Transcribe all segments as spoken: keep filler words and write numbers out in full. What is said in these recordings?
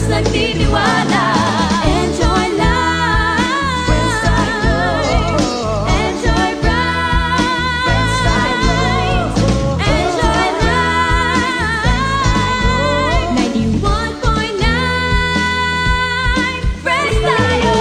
Nagtitiwala. Enjoy life. Enjoy bright. Enjoy life. Ninety-one point nine Fresh Tayo.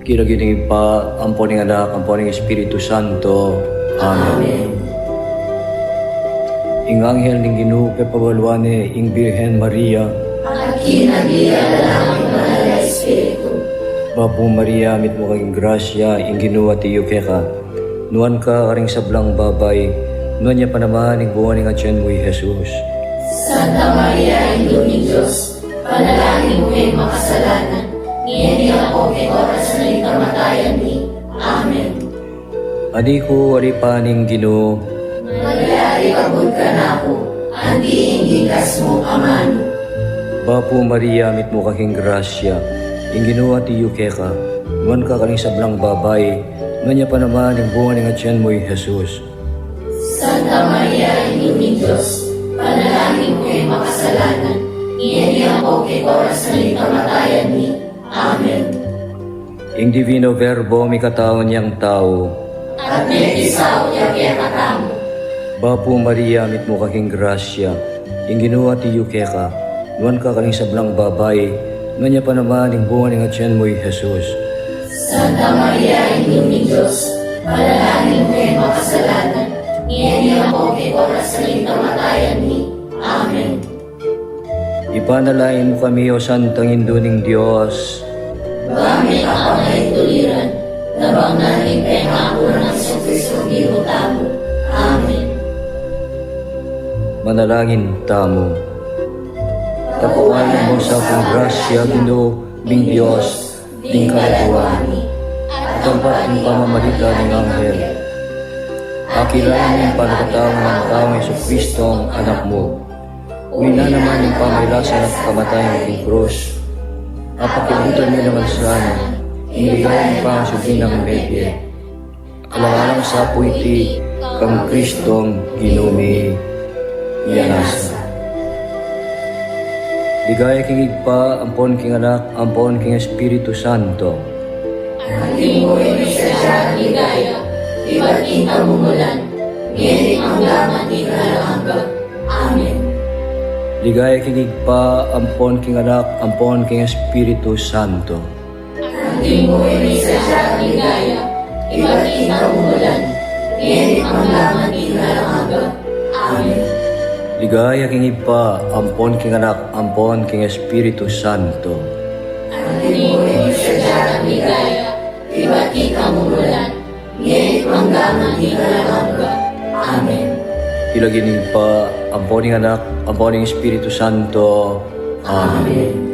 King lagyu ning Ibpa, ampo ning Anak, ampo ning Espiritu Santo. Amen. Amen. Ing anghel ning Ginu pepabaluan ne ing Birhen Maria. At kinabilan na ning Banal a Espiritu. Bapu Maria, mitmu ka king grasya, ing Ginu atiu keka. Nuan ka karing sablang babai, nuan ya pa naman ing bunga ning atian mu, i Jesus. Santa Maria, Indu ning Dios, panalangin mu kaming makasalanan, ngeni ampo king oras ning kamatayan mi. Amen. Anak ku, ali pa ning Ginu. Malyari kabud kanaku, anti ing bingkas mu amanu. Bapu Maria, mitmu ka king grasya, ing Ginu atiu keka, nuan ka karing sablang babai, nuan ya pa naman ing bunga ning atian mu, i Jesus. Santa Maria, Indu ning Dios, panalangin mu kaming makasalanan, ngeni ampo king oras ning kamatayan mi. Amen. Ing Divino Verbo mikataun yang tau. At mekisaut ya kekatamu. Bapu Maria, mitmu ka king grasya, ing Ginu atiu keka, nuan ka karing sablang babai, nuan ya pa naman ing bunga ning atian mu, i Jesus. Santa Maria, Indu ning Dios, panalangin mu kaming makasalanan, ngeni ampo king oras ning kamatayan mi. Amen. Ipanalangin mu kami, o Santang Indu ning Dios. Ba mi kapangaituliran, nabang na ning pengaku nang Jesucristo Ginu tamu. Amen. Manalangin tamu. Tapuan mu sa king grasya, Ginu ming Dios, ding kaladua mi, at ampat ning pamamarita ning anghel, akilala mi ing panagkatau ning Ginu Jesucristo, Anak mu. Uling naman ing pamagkasakit at kamatayan king krus, apakiabutan mi naman sana ing ligaya ning pangasubli nang mebie. Alang-alang sa pu iti kang Kristong Ginu mi. Iyanasa. Ligaya king Ibpa, ampon king Anak, ampon king Espiritu Santo. Antimo ing sadya nang ligaya, ibat king kamumulan, ngeni at mangga man king alang angga. Amen. Ligaya king Ibpa, ampon king Anak, ampon king Espiritu Santo. Antimo ing sadya nang ligaya, ibat king kamumulan, ngeni at mangga man king alang angga. Amen. Ligaya king Ibpa, ampon king Anak, ampon king Espiritu Santo. Antimo ing sadya nang ligaya, ibat king kamumulan, ngeni at mangga man king alang angga. Amen. King lagyu ning Ibpa, ampon ning Anak, ampon ning Espiritu Santo. Amen.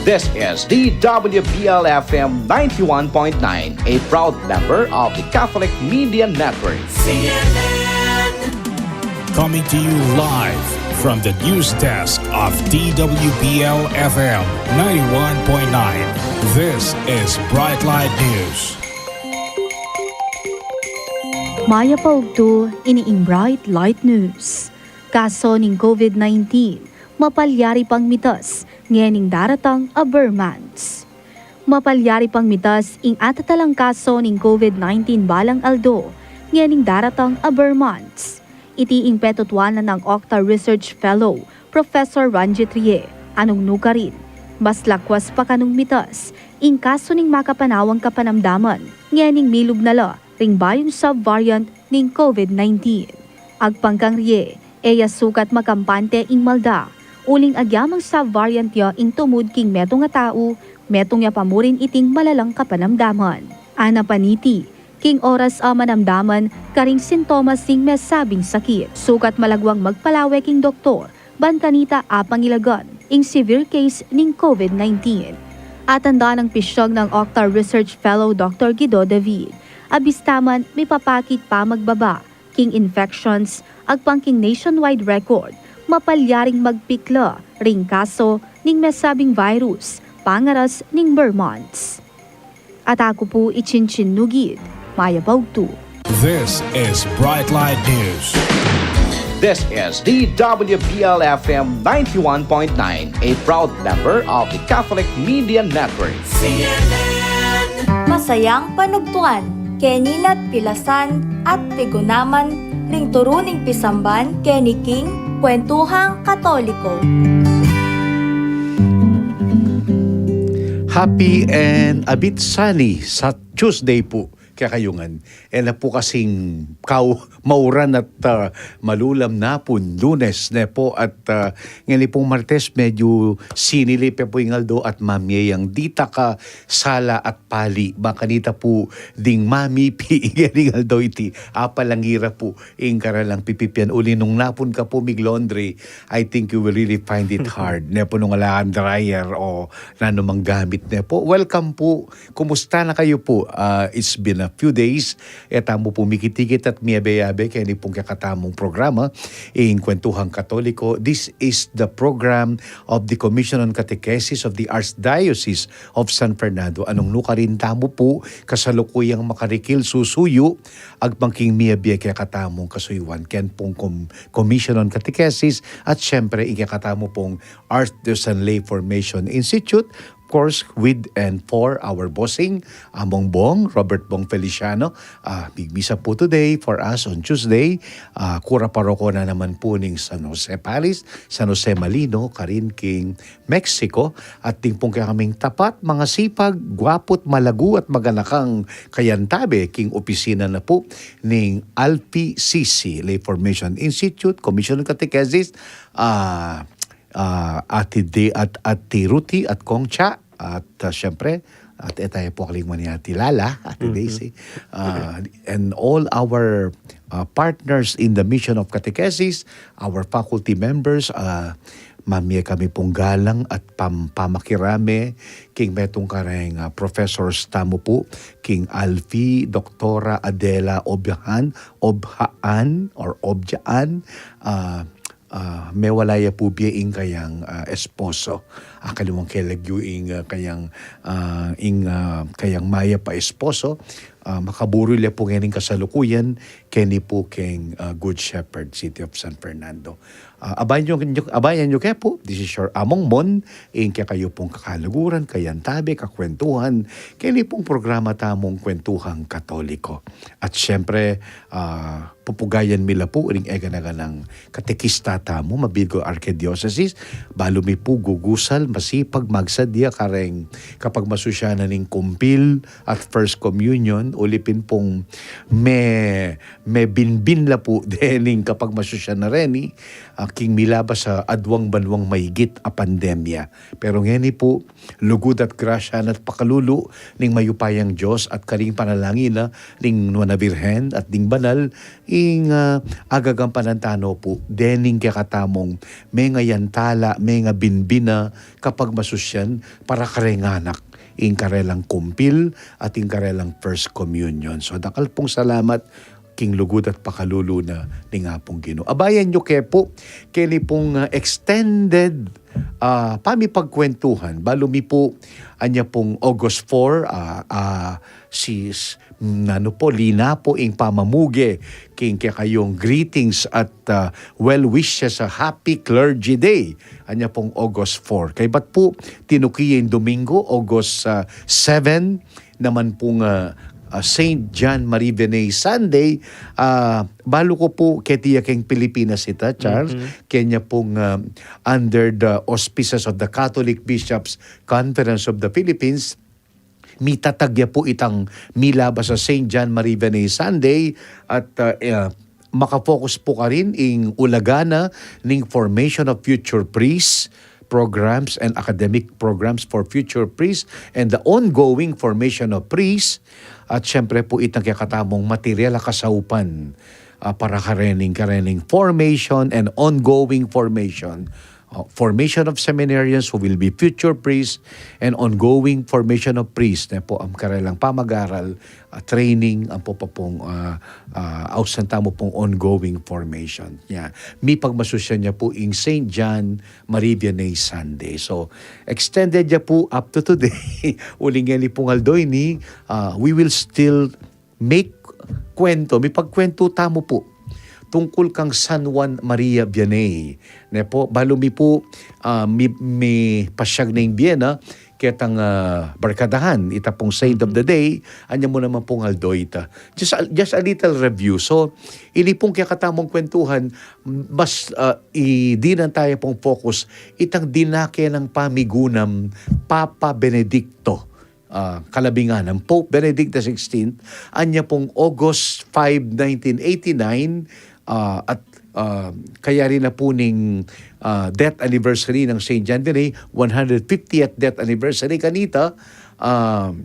This is D W B L F M ninety-one point nine, a proud member of the Catholic Media Network. C N N. Coming to you live from the news desk of D W B L F M ninety-one point nine. This is Bright Light News. Mayap a ugtu, ini ing Bright Light News. Kaso ning COVID nineteen, mapalyari pang mitas ngening daratang a ber months. Mapalyari pang mitas ing atatalang kaso ning COVID nineteen balang aldo, ngening daratang a ber months. Iti ing petutuanan nang OCTA Research Fellow, Professor Ranjit Rie, a nung nukarin, mas lakwas pa kanung mitas ing kasu ning makapanawang kapanamdaman ngening milub na la ring bayung subvariant ning COVID nineteen. Agpang kang Rie, e ya sukat makampante ing malda, uling agyamang subvariant ya ing tumud king metung a tau, metung ya pa murin iting malalang kapanamdaman. Ana pa niti, king oras a manamdaman karing sintomas ning mesabing sakit, sukat malagwang magpalawe king doktor ban kanita apangilagan ing severe case ning COVID nineteen. Atandanan nang pisyag nang OCTA Research Fellow Doktor Guido David, abista man mipapakit pamagbaba king infections, agpang king nationwide record, mapalyaring magpikla ring kaso ning mesabing virus pangaras ning ber months. At aku pu i Chinchin Nugid, mayap a ugtu. This is Bright Light News. This is D W B L F M ninety-one point nine, a proud member of the Catholic Media Network. Masayang panugtuan, keni na't pilasan at pigunaman ring turu ning pisamban keni king Kwentuhang Katoliko. Happy and a bit sunny sa Tuesday pu kekayu ngan. E na pu kasing kau mauran at ah, malulam napun Lunes ne pu at ah, ngeni pung Martes medyu sinilip e pu ing aldo at mamye yang ditak a sala at pali. Makanita pu ding mamipi ngeni ing aldo iti. Apalangi ra pu ing karalang pipipian uli nung napun ka pu mig-laundry, I think you will really find it hard. Ne pu nung ala kang dryer o nanu mang gamit ne pu. Welcome pu. Kumusta na kayu pu? Ah, it's been a few days. E tamu pu mikit-ikit at miyabe-yabe keni pung kekatamung programa, ing Kwentuhang Katoliko. This is the program of the Commission on Catechesis of the Archdiocese of San Fernando. A nung nukarin tamu pu, kasalukuyang makarikil susuyu, agpang king miyabie kekatamung kasuyuan, ken pung Com-, Commission on Catechesis, at syempre, ing kekatamu pung Archdiocese Lay Formation Institute, of course, with and for our bossing, Among Bong, Robert Bong Feliciano. Ah, migmisa pu today for us on Tuesday. Ah, kura paroko na naman pu ning San Jose Parish, San Jose Malino, karin king Mexico. At ding pung kekaming tapat, mangasipag, gwapu't malagu at maganakang kayantabe king opisina na pu ning ALFI-CC, Lay Formation Institute, Commission on Catechesis, ah, ah, Ate De-, at, Ate Ruthie at Kong Cha, at ah, syempre, at e tayu pu akalingwan ni Ate Lala, Ate Daisy, ah, and all our ah, partners in the mission of catechesis, our faculty members, ah, mamie kami pung galang at pam-, pamakirame king metung kareng ah, professors tamu pu, king ALFI, Doktora Adela Objahan, Objaan or Objaan, ah, ah, mewala ya pu bie ing kayang ah, esposo. Akaliwang ke lagyu ing ah, kayang ah, ing ah, kayang mayap a esposo. Ah, makaburul ya pu ngening kasalukuyan keni pu keng ah, Good Shepherd, City of San Fernando. Ah, abayan yu, abayan yu ke pu, this is your Among Mon, ing kekayu pung kakaluguran, kayantabe, kakwentuhan keni pung programa tamung Kwentuhang Katoliko. At syempre, ah, pupugayan mi la pu ring eganaganang katekista tamu, mabilug a arkidiosesis, balu mi pu gugusal, masipag, magsadya kareng kapagmasusyanan ning kumpil at First Communion, uli pin pung me-, mebinbin la pu dening kapagmasusyan na reni, ah, king milabas a aduang banuang maigit a pandemya. Pero ngeni pu, lugud at grasya na at pakalulu ning mayupayang Dios at karing panalangin na ning Nuan a Birhen at ding banal, ing ah, agagampanan tana pu dening kekatamung mengayantala, mengabinbin a kapagmasusyan para kareng anak, ing karelang kumpil at ing karelang First Communion. So, dakal pung salamat king lugud at pakalulu na ning Apung Ginu. Abayan yu ke pu keni pung ah, extended ah, pamipagkwentuhan. Balu mi pu, anya pung August four, ah, ah, si s-, nanu pu, linapu ing pamamuge king kekayung greetings at ah, well wishes a happy clergy day. Anya pung August four. Kaybat pu, tinuki ya ing Domingo, August ah, seven, naman pung ah, ah, Saint John Marie Vianney Sunday. Ah, balu ku pu keti ya keng Pilipinas ita, Charles. Kenya pung, ah, under the auspices of the Catholic Bishops Conference of the Philippines, mitatag ya pu itang milabas a Saint John Marie Vianney Sunday at, ah, eh, maka-focus pu karin ing ulaga na ning formation of future priests programs and academic programs for future priests and the ongoing formation of priests at siyempre pu itang kekatamung material a kasaupan, ah, para karening, karening formation and ongoing formation, uh, formation of seminarians who will be future priests and ongoing formation of priests. Ne po, ang karelang pamag-aral, uh, training, ang po pa pong, uh, uh, ausan tamu pong ongoing formation. Ya. Mipagmasusyan ya pu ing Saint John Marie Vianney Sunday. So, extended ya pu up to today. Uling ngeni pung aldo ini, uh, we will still make kwento, mipagkwento tamu pu tungkul kang San Juan Maria Vianney. Ne po, balu mi pu, ah, mi, mi pasyag ning bie na ketang, ah, barkadahan, ita pung saint of the day, anya mu naman pung aldo ita. Just a, just a little review. So, ini pung kekatamung kwentuhan, mas, ah, i, dinan taya pung focus, itang dinake nang pamigunam, Papa Benedicto ah, kalabingan, ang Pope Benedict the sixteenth, anya pong August five, nineteen eighty-nine, ah, at, ah, kayari na pu ning, ah, death anniversary ng Saint John Vianney, one hundred fiftieth death anniversary kanita, ah,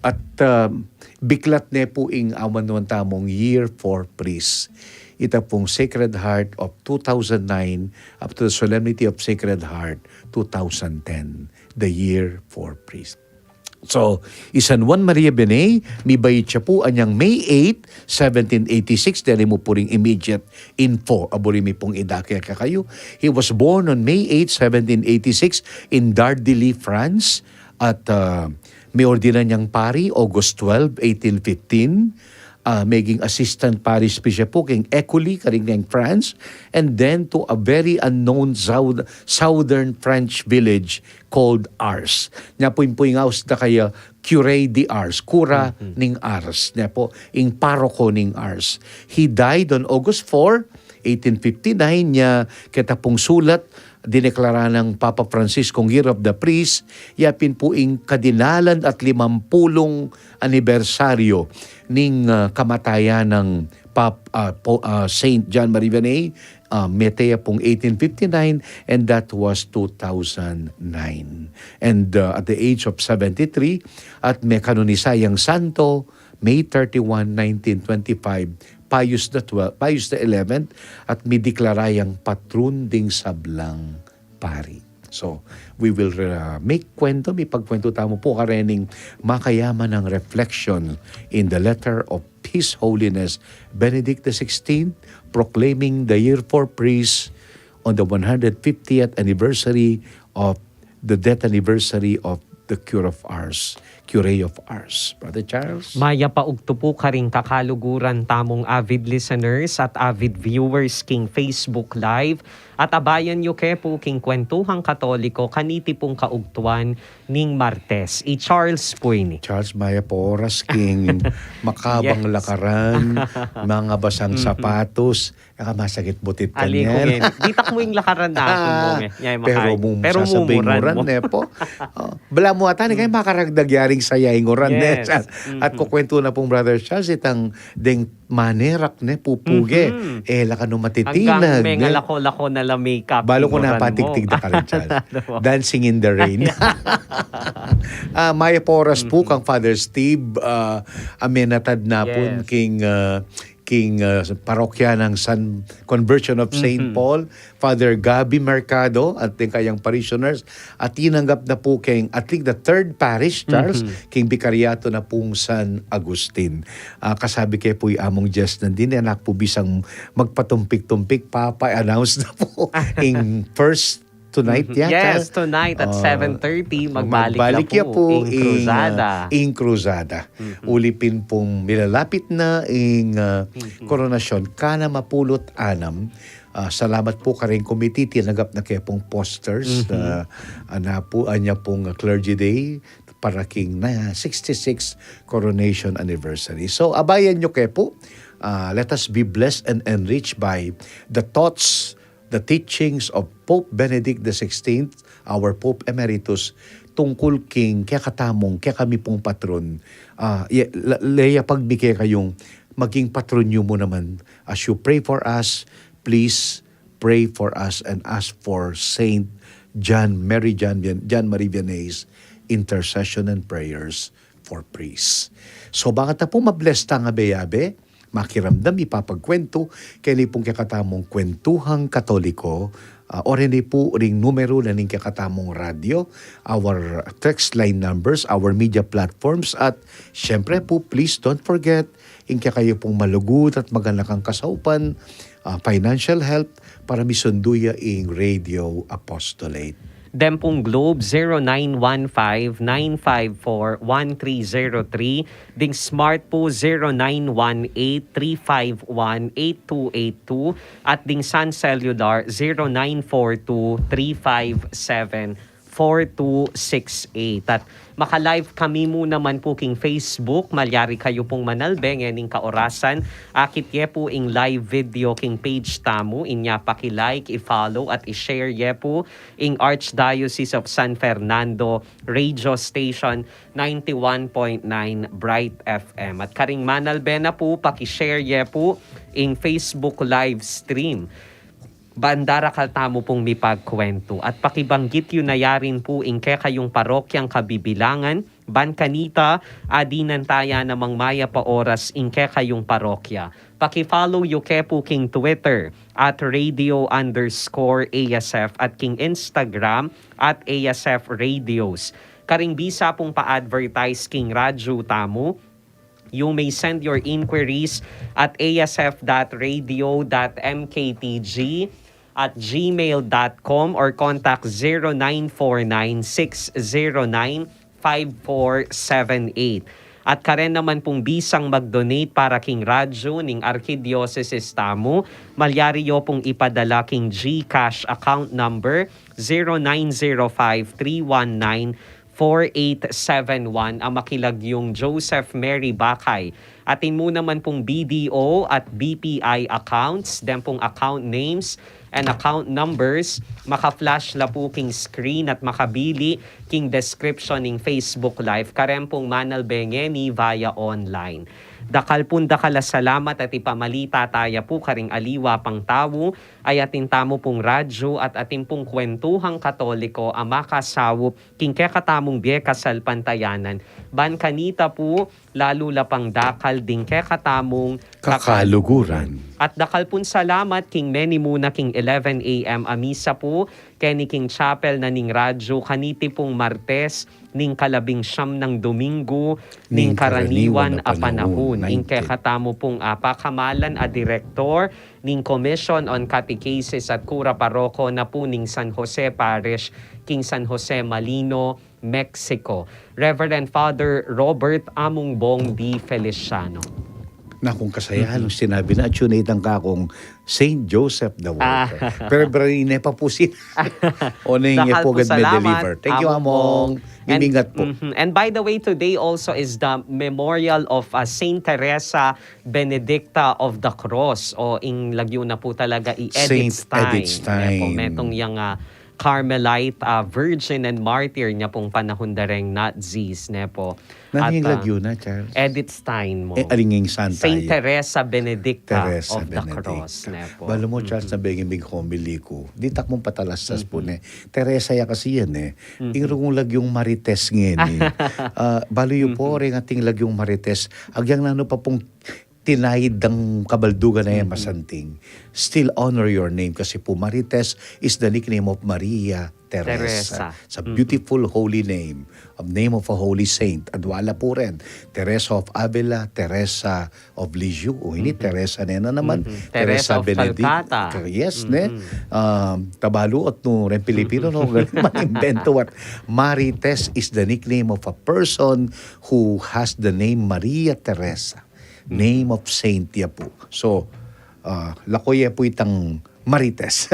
at, ah, biklat ne pu ing awan nuan tamung Year for Priests. Ita pong Sacred Heart of two thousand nine up to the Solemnity of Sacred Heart two thousand ten, the Year for Priests. So, i San Juan Maria Vianney, mibayit ya pu anyang May eight, seventeen eighty-six, deni mu pu ring immediate info, a buri mi pung idake kekayu. He was born on May eight, seventeen eighty-six, in Dardilly, France, at, ah, miordinan yang pari, August twelve, eighteen fifteen. Ah, meging assistant parish priest ya pu keng Ecouly, karing keng France, and then to a very unknown south-, southern French village called Ars. Nya pu ing, pu ing aus da kaya Curé de Ars, kura ning Ars. Nya pu ing paroko ning Ars. He died on August four, eighteen fifty-nine. Nya keta pung sulat, dineklara nang Papa Francisco Year of the Priest, ya pin pu ing kadinalan at limampulung anibersaryo ning, ah, kamatayan nang Pap-, ah, po-, ah, Saint John Marie Vianney, ah, mete ya pung eighteen fifty-nine, and that was two thousand nine. And, ah, at the age of seventy-three, at mekanonisa yang santo, May thirty-one, nineteen twenty-five, Pius the twelfth, Pius the eleventh, at mideklara yang patron ding sablang pari. So, we will, uh, make kwento, mipagkwento tamu pu karening makayaman a reflection in the letter of His Holiness Benedict the sixteenth, proclaiming the Year for Priests on the one hundred fiftieth anniversary of the death anniversary of the Cure of Ars, Curé of Ars. Brother Charles? Mayap a ugtu pu karing kakaluguran tamung avid listeners at avid viewers king Facebook Live. At abayan yu ke pu king Kwentuhang Katoliko kaniti pung kaugtuan ning Martes. I Charles pu ini. Charles, mayap a oras king makabang lakaran, mangabasang sapatos, e ka masakit butit kanyan. Ditak mu ing lakaran na, pero mumuran, mumuran, ne po. O, balamu ata ne kaya makaragdag yaring saya ing uran, ne? At kukwentu na pung Brother Charles, itang deng manerak ne pupuge. E la kanu matitinag, ne? Hanggang mengalako-lako na la makeup. Balu ku na patigtig da karin, Charles. Dancing in the Rain. Ah, mayap a oras pu kang Father Steve, ah, a menatad na pun king, ah, king, ah, parokya nang San, Conversion of Saint Paul, Father Gabby Mercado, at deng kayang parishioners, at tinanggap na pu keng, I think, the third parish, Charles, keng Bikaryato na pung San Agustin. Ah, kasabi ke pu i Among Jess nandin, e na ku pu bisang magpatumpik-tumpik, papa-announce na pu ing first tonight yata. Yes, tonight at seven thirty, magbalik na pu ing Cruzada. Uli pin pung milalapit na ing, ah, Koronasyon, kanam a pulu't anam. Ah, salamat pu kareng committee, tinanggap na ke pung posters, ah, ana pu, anya pung, ah, Clergy Day, para king na sixty-six coronation anniversary. So, abayan nyo ke pu. Ah, let us be blessed and enriched by the thoughts, the teachings of Pope Benedict the sixteenth, our Pope Emeritus, tungkul king kekatamung, kekami pung patron. Ah, ye-, la-, leya pagmi kekayung maging patron yu mu naman. As you pray for us, please pray for us and ask for Saint John, Mary John Vian-, John Marie Vianney's intercession and prayers for priests. So, bang kata pu mabless tang abe-abe, makiramdam, ipapagkwentu keni pung kekatamung Kwentuhang Katoliko, ah, o reni pu ring numeru na ning kekatamung radyo, our text line numbers, our media platforms, at syempre pu, please don't forget, ing kekayu pung malugud at maganakang kasaupan, ah, financial help, para misundu ya ing Radio Apostolate. Den pung Globe, zero nine one five, nine five four, one three zero three, ding Smart pu, zero nine one eight, three five one, eight two eight two, at ding Sun Cellular, zero nine four two, three five seven, four two six eight. At maka-live kami mu naman pu king Facebook, malyari kayu pung manalbe ngening kaorasan. Akit ye pu ing live video king page tamu, inya paki-like, i-follow, at i-share ye pu ing Archdiocese of San Fernando Radio Station, ninety-one point nine Bright F M. At karing manalbe na pu, paki-share ye pu ing Facebook live stream. Ban darakal tamu pung mipagkwentu. At pakibanggit yu na ya rin pu ing kekayung parokyang kabibilangan, ban kanita, adinan taya namang mayap a oras ing kekayung parokya. Paki-follow yu ke pu king Twitter, at radio underscore A S F, at king Instagram, at A S F Radios. Karing bisa pung pa-advertise king radyo tamu, you may send your inquiries at A S F dot radio dot M K T G at gmail dot com or contact zero nine four nine six zero nine five four seven eight. At karen naman pung bisang mag-donate para king radyo ning arkidiosesis tamu, malyari yo pung ipadala king GCash account number zero nine zero five three one nine four eight seven one, a makilagyung Joseph Mary Bakay. Atin mu naman pung B D O at B P I accounts, den pung account names and account numbers, maka-flash la pu king screen at makabili king description ning Facebook Live, karen pung manalbe ngeni via online. Dakal pung dakal a salamat at ipamalita taya pu karing aliwa pang tau, ay atin tamu pung radyo at atin pung kwentuhang Katoliko a makasaup king kekatamung bie kasalpantayanan, ban kanita pu, lalu la pang dakal ding kekatamung kakaluguran. Kakaluguran. At dakal pung salamat king meni mu na king eleven A M a misa pu, keni king chapel na ning radyo, kaniti pung Martes, ning kalabing siyam nang Domingo ning karaniwan a panahun. Ning kekatamu pung, ah, pakamalan a direktor ning Commission on Catechesis at Kura Paroko na pu ning San Jose Parish, king San Jose Malino, Mexico, Reverend Father Robert Amungbong D. Feliciano. Na, kung kasaya, nung sinabi na, atyu na itang kakung Saint Joseph the Worker. Pero barine pa pu si o na yung dakal pu pugad me salamat, deliver. Thank you, Among. Among. And, mimingat po. Mhm. And by the way, today also is the memorial of, uh, Saint Teresa Benedicta of the Cross. O ing lagyu na pu talaga i Edith Stein. Saint Edith Stein. Metung yang, uh, Carmelite, uh, virgin and martyr nya pung panahun dareng Nazis, ne po. Nanu ing lagyu na, Charles? Edith Stein mo. Eh, aling ing santa Saint Teresa Benedicta of the Cross, ne po. Balu mo, Charles, na benging mig-homily ku. Ditak mung patalastas pu ne. Teresa ya kasi yan, eh. Ing rung lagyung Marites ngeni. Ah, balu yu po, reng ating lagyung Marites. Agyang nanu pa pung tinaid dang kabaldugan a masanting. Still honor your name kasi pu Marites is the nickname of Maria Teresa. Teresa. It's a beautiful holy name, a name of a holy saint. Adwa la pu ren, Teresa of Avila, Teresa of Lisieux. O ini, Teresa ne na naman. Teresa of Calcutta. Yes, ne? Um, tabalu at no ren Pilipino, no? Galing man imbento at Marites is the nickname of a person who has the name Maria Teresa. Name of saint ya pu. So, ah, lako ya pu itang Marites.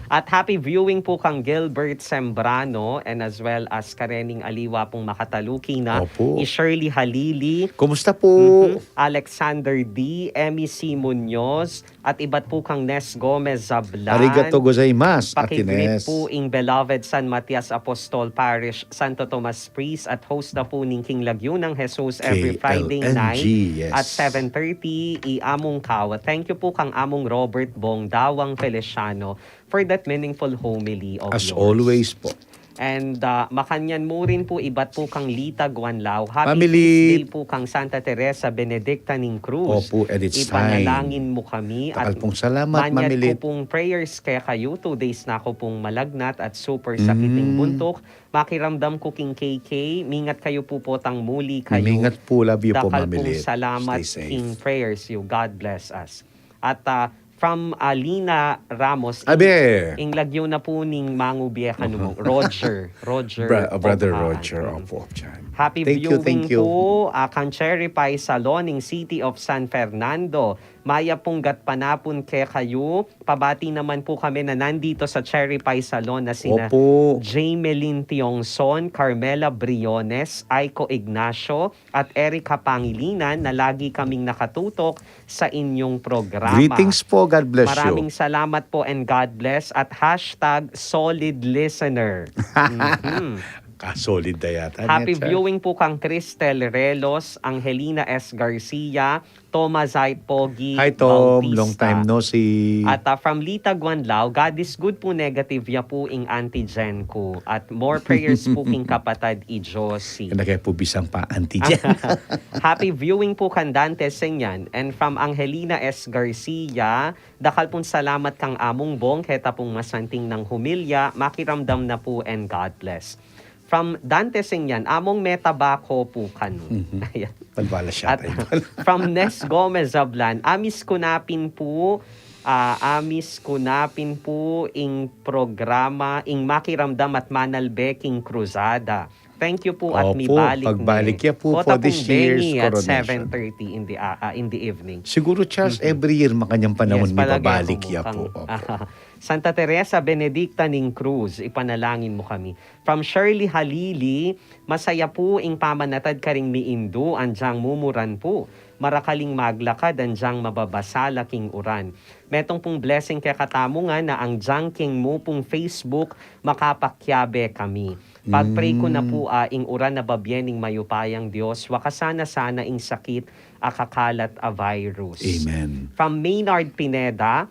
At happy viewing po kang Gilbert Sembrano and as well as karening aliwa pong makataluki na, Opo. i Shirley Halili, Kumusta po? Mhm. Alexander D, Emmy C Munoz, at ibat po kang Nes Gomez Zablan. Arigato gozaimasu, Ate Pakigreet Nes. po ing beloved San Matias Apostol Parish, Santo Tomas Priest, at host na po ning King Lagyu ng Jesus every Friday K L N G, night yes. at seven thirty, i Among Kawa. Thank you po kang Among Robert Bong Dawang Feliciano for that meaningful homily of As yours. always po. And, ah, makanyan mu rin po, ibat po kang Lita Guanlao. Happy Family. feast day po kang Santa Teresa Benedicta ning Cruz. Opo, and it's Ipanalangin time. mu kami Takal at pong salamat, manyad Mami ko Lit. pong prayers kekayu. Two days na ko pong malagnat at super sakit ing Mm. buntuk. Makiramdam ko king K K. Mingat kayu po, potang muli kayu. Mingat po, love you po, Dakal Mami pong Lit. salamat Stay safe. king prayers yu. God bless us. At, ah, from Alina Ramos, ing, Abe. ing lagyu na po ning mangubie kanumong Roger. Roger Bra-, uh, Brother Ophaan. Roger, Mm. opo, Ophaan. Happy Thank you, viewing thank you. po, ah, kang Cherry Pie Salon ning City of San Fernando. Mayap pong gatpanapun kekayu. Pabati naman po kami na nandito sa Cherry Pie Salon na sina Opo. Jamelin Tiongson, Carmela Briones, Aiko Ignacio, at Erica Pangilinan na lagi kaming nakatutok sa inyong programa. Greetings po. God bless you. Maraming salamat po and God bless at hashtag solid listener. Mhm. Ka-solid na yata Happy niya, sir. viewing po kang Cristel Relos, Angelina S Garcia, Thomas Zait Pogi Hi, Tom. Bautista. Long time no see. At, ah, from Lita Guanlao, "God is good po, negative ya po ing antigen ko. At more prayers po king kapatad i Josie." Kaya kaya po bisang pa antigen. Happy viewing po kan Dante Singyan. And from Angelina S Garcia, "Dakal pong salamat kang Among Bong, keta pong masanting nang humilya, makiramdam na po and God bless." From Dante Singyan, "Among, me tabako po kanu." Mhm. Ayan. Pagbalas siya At tayo. from Nes Gomez Zablan, "Amis ku na pin po, ah, amis ku na pin po ing programa, ing makiramdam at manalbe king krusada. Thank you po at Opo, mibalik pagbalik ne." ya po Kota for this pong year's Bengi at coronation. seven thirty in the, ah, ah, in the evening. Siguro, Charles, Mhm. every year, makanyang panahon, Yes, palagi mibabalik ako ya kang po. Opo. Santa Teresa Benedicta ning Cruz, ipanalangin mo kami. From Shirley Halili, "Masaya pu ing pamanatad karing miindu, anjang mumuran pu. Marakaling maglakad, anjang mababasa la king uran." Metung pung blessing kekatamu ngan a anjang king mu pung Facebook, makapakyabe kami. Pag-pray ku na pu a ing uran a babie ning mayupayang Dios, wakasan na sana ing sakit a kakalat a virus. Amen. From Maynard Pineda,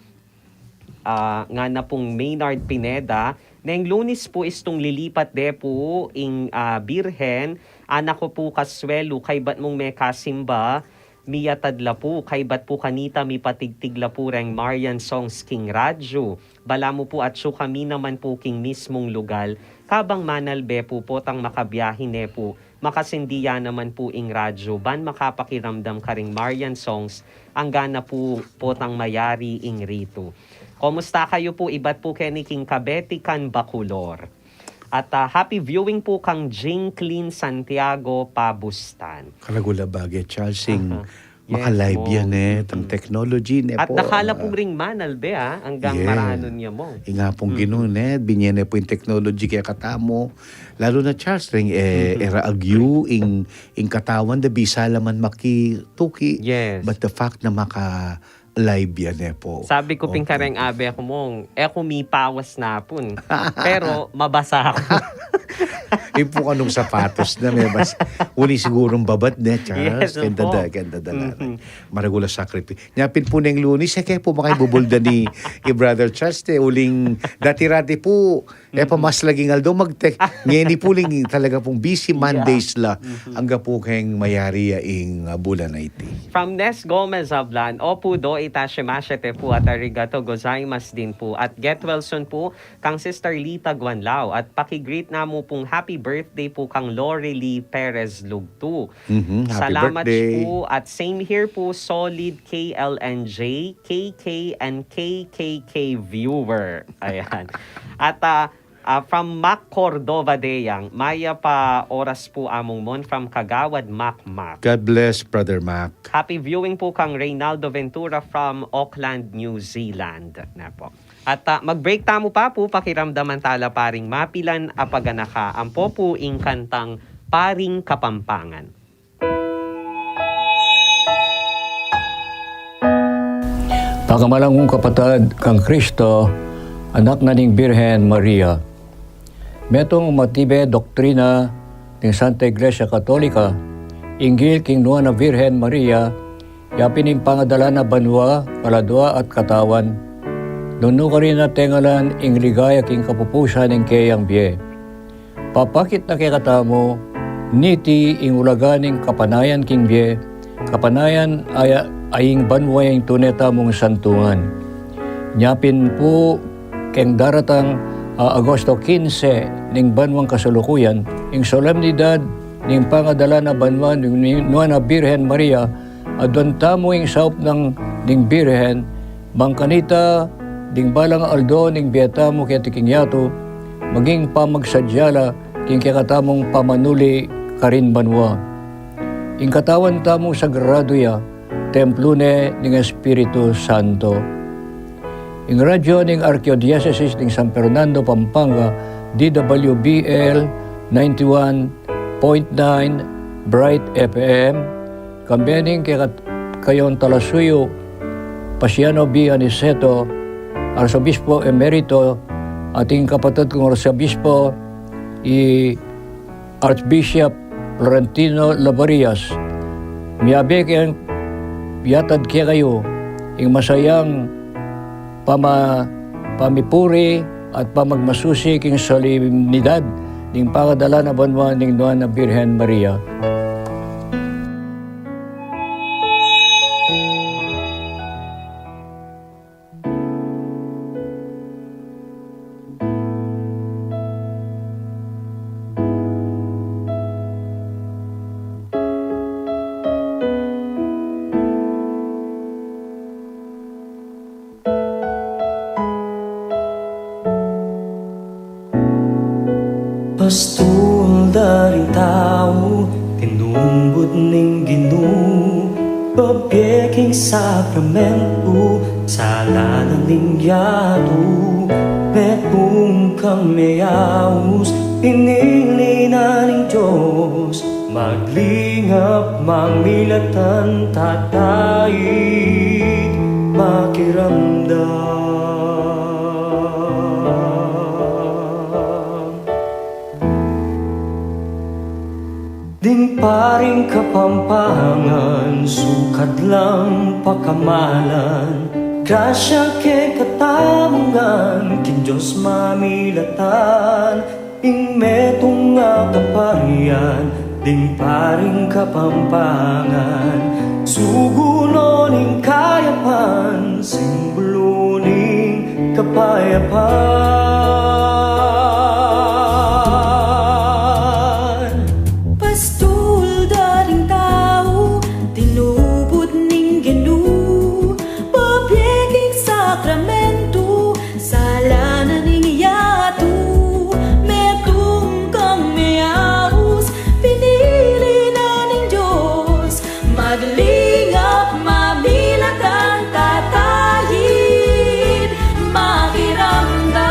ah, ngana pung Maynard Pineda, "Neng Lunis pu istung lilipat de pu ing, ah, Birhen, anak ku pu kasuelu, kaybat mung mekasimba, miyatad la pu, kaybat pu kanita mipatigtig la pu reng Marian songs king radyu. Balamu pu atsu kami naman pu king mismung lugal, kabang manalbe pu potang makabiahe ne pu, makasindi ya naman pu ing radyu, ban makapakiramdam karing Marian songs, angga na pu potang mayari ing ritu. Kumusta kayu pu?" Ibat pu keni king Kabetikan, Bacolor. At, ah, happy viewing pu kang Jingclean Santiago Pabustan. Karagul a bage, Charles, ing Aha. Yes, mung. Maka-live yan, eh, tang technology ne po. At dakal la pu ring manalbe, ah, anggang maranun ya, mung. Ing Apung Ginu ne, binie ne pu ing technology kekatamu. Lalu na, Charles, ring, eh, era agyu, ing, ing katawan da bisa la man makituki. Yes. But the fact na maka-live yan, eh, po. Sabi ku pin kareng abe ku, mung, e ku mipawas na pun. Pero mabasa ku. Ing pu kanung sapatos na mebasa. Uli sigurung babat ne, Charles. Yes, kaya dada, kaya dada la. Maragul a sakripi-, nya pin pu neng Lunis, e ke pu makaibubulda ni i Brother Charles, te, uling dati-rati pu, e pa mas laging aldo magtek. Ngeni pu ling talaga pung busy Mondays la. Angga pu keng mayari ya ing, ah, bulan a iti. From Nes Gomez Ablan, "Opu do, itashimashite pu at arigato gozaimasu din pu. At get well soon pu kang Sister Lita Guanlao. At paki-greet namu pung happy birthday pu kang Lorely Perez Lugtu." Mhm, happy birthday. Salamat pu at same here pu, solid K L N J, K K and K K K viewer. Ayan. At, ah, ah, from Mac Cordova Deyang, mayap a oras pu, Among Mon, from Kagawad Mac Mac. God bless, Brother Mac. Happy viewing pu kang Reynaldo Ventura from Auckland, New Zealand. Na po. At, ah, mag-break tamu, Papu, pakiramdaman tala pa ring mapilan a paganaka, ampo pu ing kantang Paring Kapampangan. Pakamalan kung kapatad kang Kristo, anak na ning Birhen Maria. Metung matibe doktrina ning Santa Iglesia Katolika, inggil king Nuan a Birhen Maria, yapin ing pangadala na banua, kaladua at katawan. Nung nu karin na tengalan ing ligaya king kapupusan ning keyang bie. Papakit na kekatamu, niti ing ulaga ning kapanayan king bie, kapanayan a ing banua ing tune tamung santungan. Nyapin pu keng daratang, ah, Agosto kinse ning banuang kasalukuyan, ing solemnidad ning pangadala na banua ning, ning Nuan a Birhen Maria, aduan tamu ing saup nang ning Birhen, bang kanita ding balang aldo ning bie tamu keti king yatu, maging pamagsadya la king kekatamung pamanuli karin banua. Ing katawan tamung sagradu ya, templo ne ning Espiritu Santo. Ing radyo ning Arkidiyosesis ning San Fernando, Pampanga, D W B L ninety-one point nine Bright F M, kambe ning keka-, kayong talasuyu, Pasiano B. Aniceto, Arsobispo Emerito, at ing kapatad kung Arsobispo, i Archbishop Florentino Labarias. Miyabe keng yatad kekayu ing masayang pama-, pamipuri at pamagmasusi king solemnidad ning pangadala na banua ning Nuan a Birhen Maria. Pastul da ring tau, tinubud ning Ginu, babie king sakramentu, sala na ning yatu, metung kang meyaus, pinili na ning Dios, maglingap, mamilatan, tataid, makiramdam. Ding Paring Kapampangan, sukat lang pakamalan, grasya kekatamu ngan, king Dios mamilatan, ing metung a kaparian, ding Paring Kapampangan, sugu no ning kayapan, simbulu ning kapayapan. Pastul da ring tau, tinubud ning Ginu, babie king sakramentu, sala na ning yatu, metung kang meyaus, pinili na ning Dios, maglingap, mamilatan, tataid, makiramdam.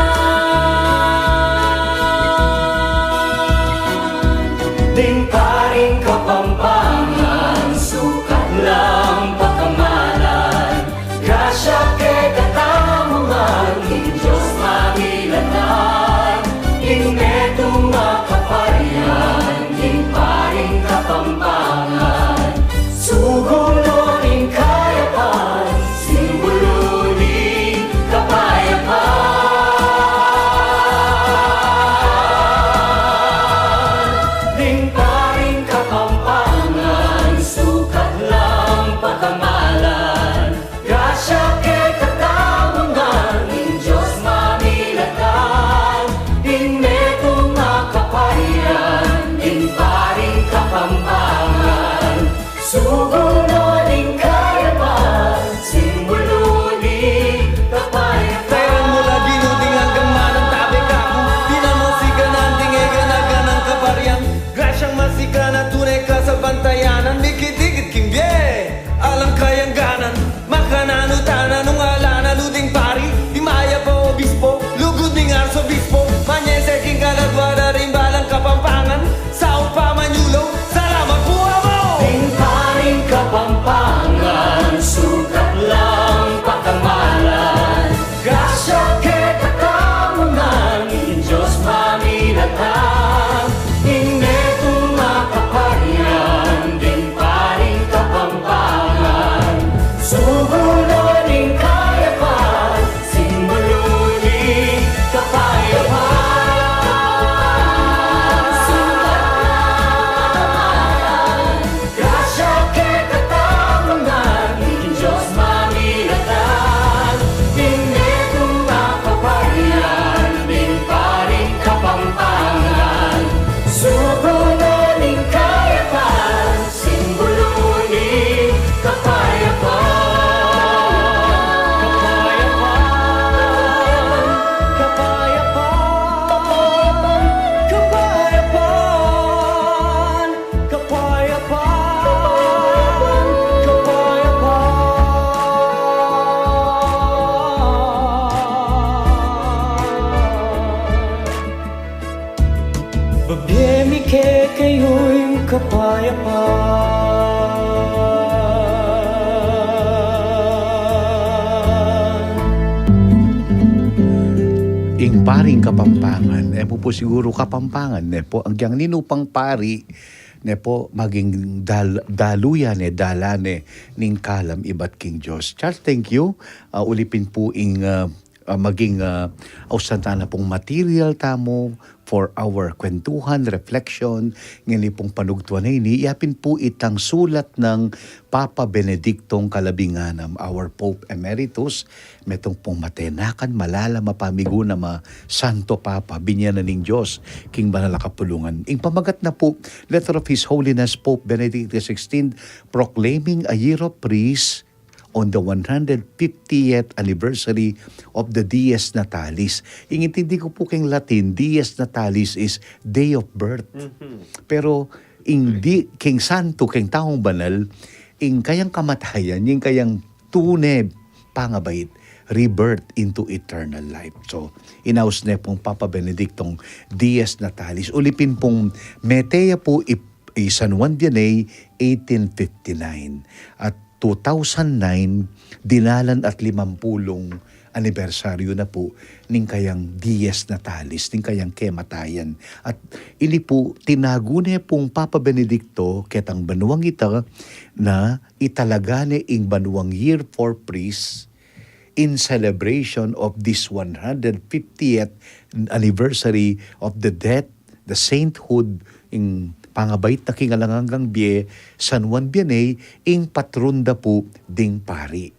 Kapayapaan. Ing paring Kapampangan, e mu pu siguru Kapampangan, ne pu, agyang ninu pang pari, ne pu, maging dal-, dalu ya ne, dalan ne, ning kalam ibat king Dios. Charles, thank you. Ah, uli pin pu ing, ah, ah, maging, ah, ausan tana pung material tamu for our kwentuhan, reflection, ngeni pung panugtuan a ini, ya pin pu itang sulat nang Papa Benediktong kalabing anam, our Pope Emeritus, metung pung matenakan, malalam a pamigunam a Santo Papa, binian na ning Dios king banal a kapulungan. Ing pamagat na pu, letter of His Holiness Pope Benedict the sixteenth, proclaiming a year of priests, on the one hundred fiftieth anniversary of the Dies Natalis. Ing intindi ku pu keng Latin, Dies Natalis is day of birth. Mhm. Pero ing di, keng santo, keng taung banal, ing kayang kamatayan, ing kayang tune pangabait, rebirth into eternal life. So, inaus ne pung Papa Benediktong Dies Natalis. Uli pin pung mete ya pu i, i San Juan Vianney, eighteen fifty-nine. At two thousand nine, dinalan at limampulung anibersaryu na pu ning kayang Dies Natalis, ning kayang kematayan. At ini pu, tinagu ne pung Papa Benedikto ketang banuang ita na italaga ne ing banuang Year for Priests in celebration of this one hundred fiftieth anniversary of the death, the sainthood, ing pangabait na king alang anggang bie, San Juan Vianney, ing patron da pu ding pari.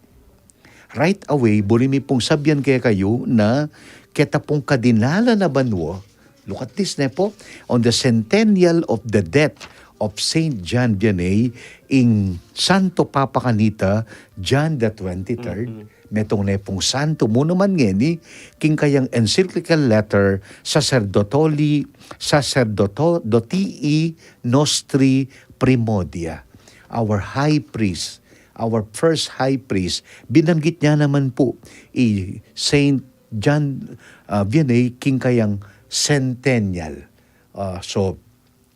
Right away, buri mi pung sabian kekayu na keta pung kadinalan a banua, look at this, ne pu, on the centennial of the death of Saint John Vianney, ing Santo Papa kanita, John the twenty-third, Mhm. metung ne pung santo mu naman ngeni, king kayang encyclical letter, Sacerdotoli, Sacerdotii Nostri Primodia, our high priest, our first high priest, binanggit niya naman pu i Saint John, ah, Vianney king kayang centennial. Ah, so,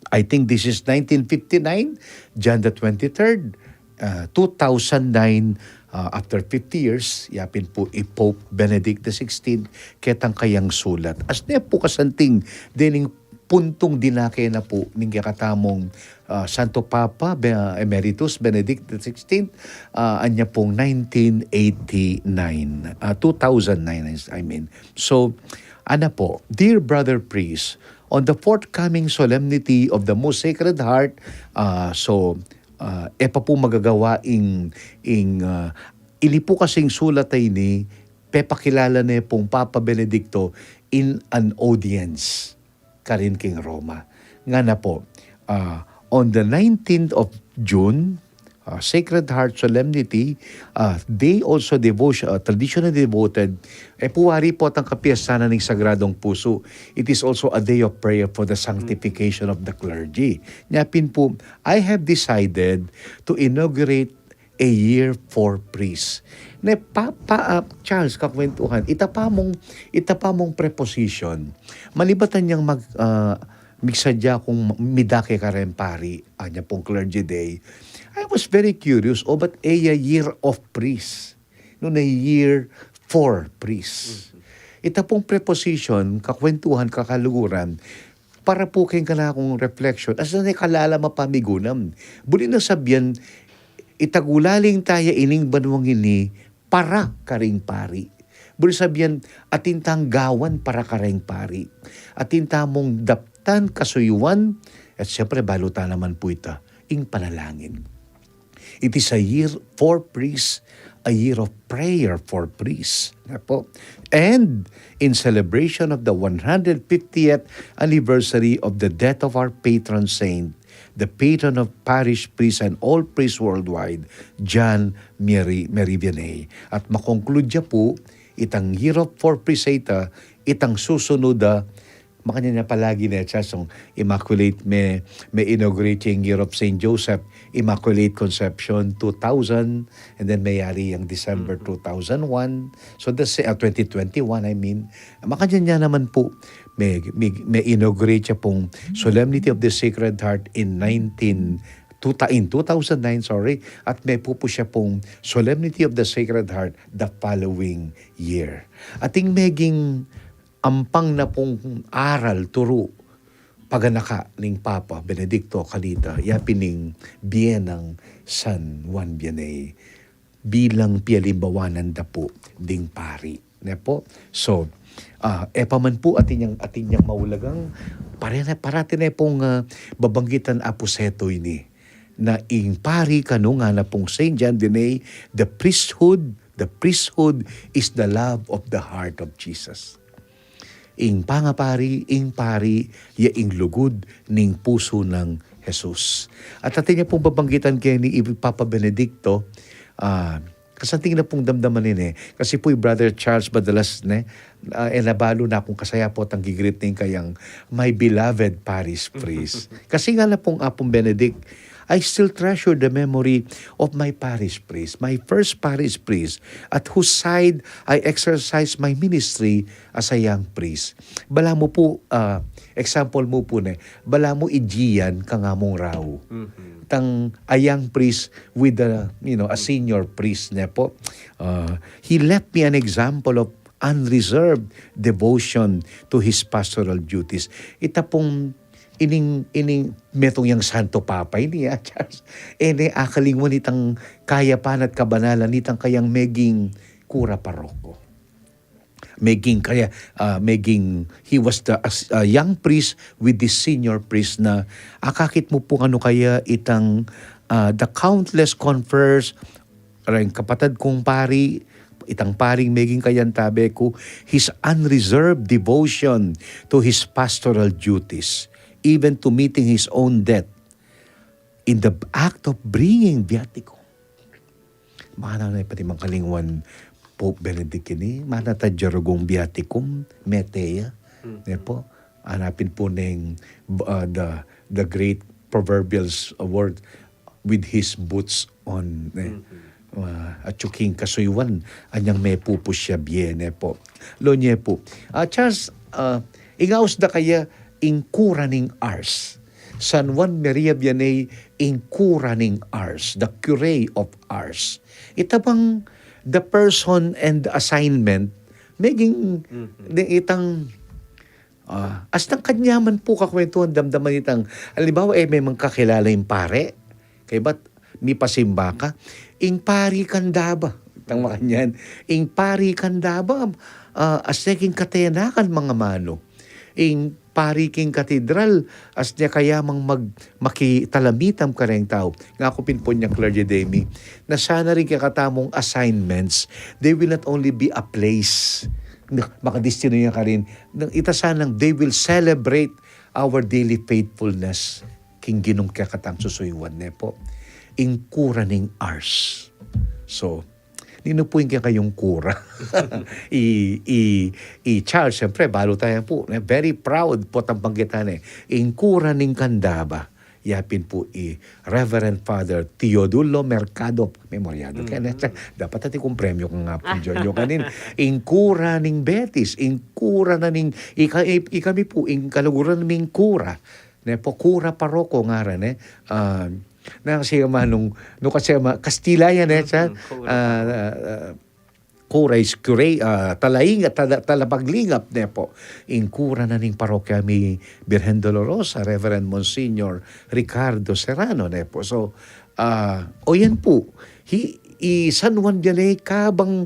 I think this is nineteen fifty-nine, John the twenty-third, ah, two thousand nine, ah, after fifty years, yapin pu i Pope Benedict the sixteenth, ketang kayang sulat. As ne pu kasanting, dening puntung dinake na pu ning kekatamung, ah, Santo Papa, Be-, ah, Emeritus Benedict the sixteenth, ah, anya pung nineteen eighty-nine, ah, two thousand nine, I mean. So, ana pu, dear brother priest, on the forthcoming solemnity of the Most Sacred Heart, ah, so, ah, e pa pu magagawa ing, ing, ah, ini pu kasing sulat a ini, pepakilala ne pung Papa Benedikto in an audience karin king Roma. Ngana pu, ah, on the nineteenth of June, ah, Sacred Heart Solemnity, ah, they also devotion, ah, traditionally devoted, e pu wari potang kapiestan na ning Sagradong Pusu. It is also a day of prayer for the sanctification of the clergy. Nyapin pu, I have decided to inaugurate a year for priests. Ne pa, pa, ah, Charles, kakwentuhan, ita pa mung, ita pa mung preposition, manibatan yang mag, ah, migsadya kung midake kareng pari, anya pung clergy day. I was very curious, o ba't e ya year of priests? Nune year for priests. Mhm. Ita pung preposition, kakwentuhan, kakaluguran, para pu keng kanakung reflection, as ne kalalam a pamigunam. Buri na sabian, itagulaling taya ining banuang ini para karing pari. Buri sabian, atin tang gawan para kareng pari. Atin tamung daptan, kasuyuan, at siyempre, balu ta naman pu ita, ing panalangin. It is a year for priests, a year of prayer for priests. Nga po. And in celebration of the one hundred fiftieth anniversary of the death of our patron saint, the patron of parish priests and all priests worldwide, John Mary, Mary Vianney. At makonklude ya pu, itang year of for priests a ita, itang susunud a, makanyan ya palagi ne, Charles, Immaculate, me, me-inaugurate ya ing Year of Saint Joseph, Immaculate Conception, two thousand, and then meyari yang December Mm. two thousand one. So, the sa-, ah, twenty twenty-one, I mean. Makanyan ya naman pu, me, me, me-inaugurate ya pung Solemnity of the Sacred Heart in nineteen, two, in two thousand nine, sorry, at me pu pu siya pung Solemnity of the Sacred Heart the following year. Ating meging ampang na pung aral, turu, paganaka ning Papa Benedicto kanita, ya pin ing bie nang San Juan Vianney bilang pialimbawanan da pu ding pari. Ne po? So, ah, e pa man pu atin yang, atin yang maulagang, pare na, parati ne pung, ah, babanggitan apuseto ini. Na ing pari kanu ngana pung Saint John Vianney, the priesthood, the priesthood is the love of the heart of Jesus. Ing pangapari, ing pari, ya ing lugud ning pusu nang Jesus. At atin ya pung babanggitan keni i Papa Benedicto, ah, kasanting na pung damdaman ini. Kasi pu i Brother Charles madalas ne, ah, e na balu na kung kasaya pu tang gigreet ning kayang, "My beloved parish priest." Kasi ngana pung Apung Benedict, "I still treasure the memory of my parish priest, my first parish priest, at whose side I exercised my ministry as a young priest." Balamu pu, ah, example mu pu ne, balamu i Gian kangamung rau. Tang a young priest with a, you know, a senior priest ne po. Ah, he left me an example of unreserved devotion to his pastoral duties. Ita pung ining, ining metung yang Santo Papa ini, ah, Charles. E ne akalingwan itang kayapan at kabanalan nitang kayang meging kura paroko. Meging kaya, ah, meging he was the, as, ah, young priest with the senior priest na akakit mu pu kanu kaya itang, ah, the countless confers, reng kapatad kung pari, itang paring meging kayantabe ku, his unreserved devotion to his pastoral duties, even to meeting his own death in the act of bringing viaticum. Mana na pati mang kalingwan Pope Benedict ini, mana ta jarugung viaticum, mete ya. Ne po, anapin pu neng, uh, the, the great proverbial s-, word, "With his boots on," ne. Uh, at yu king kasuyuan, anyang me pu pu siya bie ne po. Lo nye pu. Ah, Charles, ah, ingaus da kaya ing kura ning Ars. San Juan Maria Vianney, ing kura ning Ars, the cure of Ars. Ita bang the person and the assignment, meging, itang, ah, as nang kanyaman pu kakwentuhan, damdaman itang, halimbawa, e, memang kakilala ing pare, kaybat mipasimba ka, ing pari kanda ba? Itang makanyan, ing pari kanda ba, ah, as ne king katenakan mangamanu. Ing pari king katedral, as ne kaya mang mag-, makitalamitam kareng tau. Ngaku pin pu nyang Clergy Dei mi, na sana ring kekatamung assignments, they will not only be a place, na makadestino ya karin, na ita sanang they will celebrate our daily faithfulness king Ginung kekatang susuyuan ne po. Ing kura ning Ars. So, ninu pu ing kekayung kura? I, i, i Charles, siyempre, balu taya pu, ne? Very proud pu tang banggitan, e. Ing kura ning kanda ba, yapin pu i Reverend Father Teodulo Mercado, memoryado ka, ne? Dapat atin kung premyo ka nga pu, John, yu kanin. Ing kura ning Betis, ing kura na ning, ika-, i-, ikami pu, ing kaluguran ming kura. Ne po, kura paroko ngaran, e. Ah, na kasi manung, no kasi ma-, Kastila yan, e, sa, kura, ah, ah, kura is cure, ah, talaing-, tala-, talapaglingap, ne po. Ing kura na ning parokya mi Birhen Dolorosa, Reverend Monsignor Ricardo Serrano, ne po. So, ah, o yan po, hi-, i San Juan Vianney kabang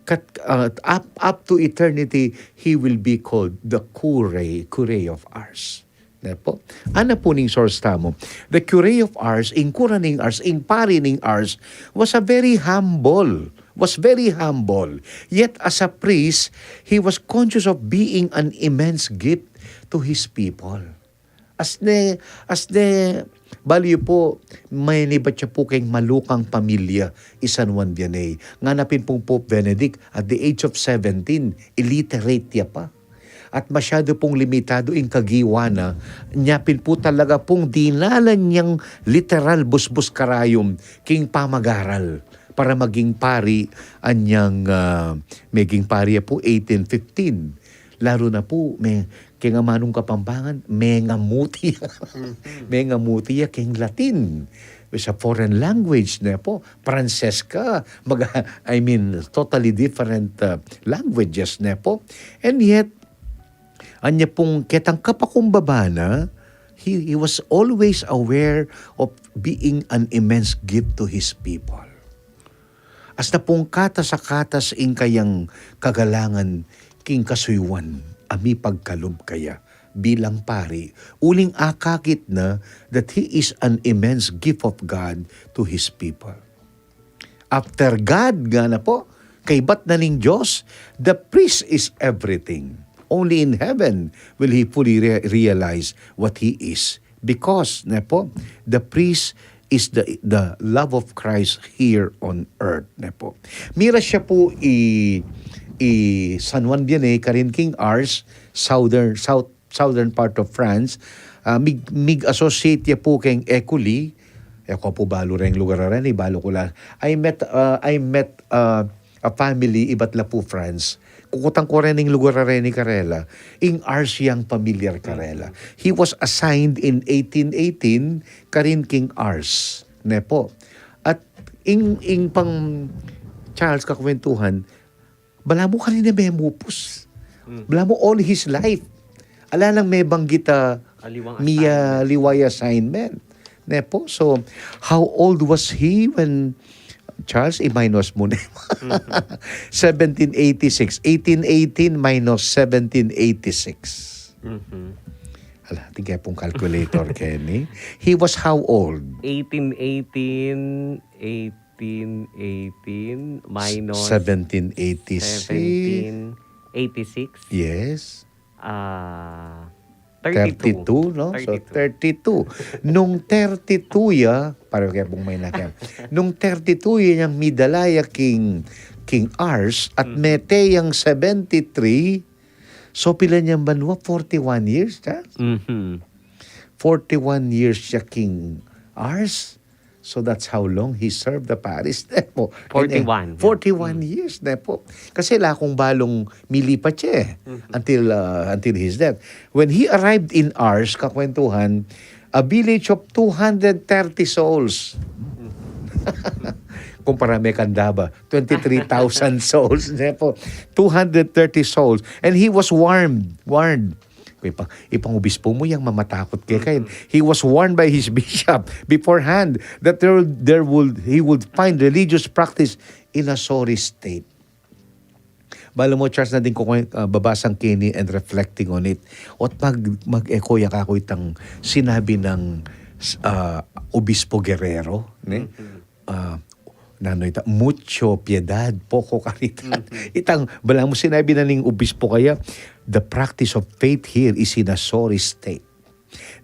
kat-, ah, up, up to eternity, he will be called the Cure, Cure of Ars. Ne po? Ana pu ning source tamu. The Cure of Ars, ing kura ning Ars, ing pari ning Ars, was a very humble, was very humble. Yet as a priest, he was conscious of being an immense gift to his people. As ne, as ne, balu yu pu, maynibat ya pu keng malukang pamilya i San Juan Vianney. Ngana pin pung Pope Benedict, at the age of seventeen, illiterate ya pa. At masyadu pung limitadu ing kagiwa na, nya pin pu talaga pung dinalan yang literal busbus karayum king pamagaral para maging pari anyang, ah, meging pari ya pu eighteen fifteen. Lalu na pu, me, keng amanung Kapampangan, mengamuti. Mengamuti ya keng Latin. Sa foreign language, ne pu. Pranses ka, mag-, I mean, totally different, uh, languages, ne pu. And yet, anya pung ketang kapakumbaba na, he, he was always aware of being an immense gift to his people. Asta pung katas a katas ing kayang kagalangan king kasuyuan a mipagkalub kaya bilang pari, uling akakit na that he is an immense gift of God to his people. After God, ngana pu, kaybat na ning Dios, the priest is everything. Only in heaven will he fully re-, realize what he is. Because, ne pu, the priest is the, the love of Christ here on earth, ne pu. Mira siya pu i, i San Juan Vianney, karin king Ars, southern, south southern part of France, ah, mig-, mig-associate ya pu keng Écully. E ku pu balu reng lugar a reni, balu ku la. I met, ah, I met, ah, a family ibat la pu France. Kukutan ku reni ing lugar a reni karela. Ing Ars yang pamilyar karela. He was assigned in eighteen eighteen, karin king Ars. Ne pu. At ing, ing pang Charles kakwentuhan, balamu karin ne mepupus. Balamu all his life. Ala nang mebanggit a aliwang mia assignment. Liway assignment. Ne pu? So, how old was he when, Charles, i-minus mu ne. Seventeen eighty-six. Eighteen eighteen minus seventeen eighty-six. Ala, atin ke pung calculator, Kenny. He was how old? Eighteen eighteen, eighteen eighteen minus seventeen eighty-six. Seventeen eighty-six. Yes. Ah, thirty-two. Thirty-two, no? So, thirty-two. Thirty-two. Nung thirty-two ya, pareho kaya pung may nakiam. Nung thirty-two ya yang midala ya king, king Ars, at mete yang seventy-three, so pila yang banua? Forty-one years, ha? Forty-one years ya king Ars. So that's how long he served the parish, ne pu. Forty-one. Forty-one years, ne pu. Kasi ala kung balung milipat ya, e. Until, uh, until his death. When he arrived in Ars, kakwentuhan, a village of two hundred thirty souls. Kumpara me kanda ba, twenty-three thousand souls, ne pu. Two hundred thirty souls. And he was warned, warned. Ipang, ipang obispo mu yang mamatakut keka. He was warned by his bishop beforehand that there, there would, he would find religious practice in a sorry state. Bala mo, Charles, na din ko, ah, babasang keni and reflecting on it. Ot mag-, mag-echo ya kaku itang sinabi ng, ah, Obispo Guerrero, ne? Ah, nanu ita, mucho piedad, poco caridad. Itang, balamu sinabi na ning obispo kaya, the practice of faith here is in a sorry state.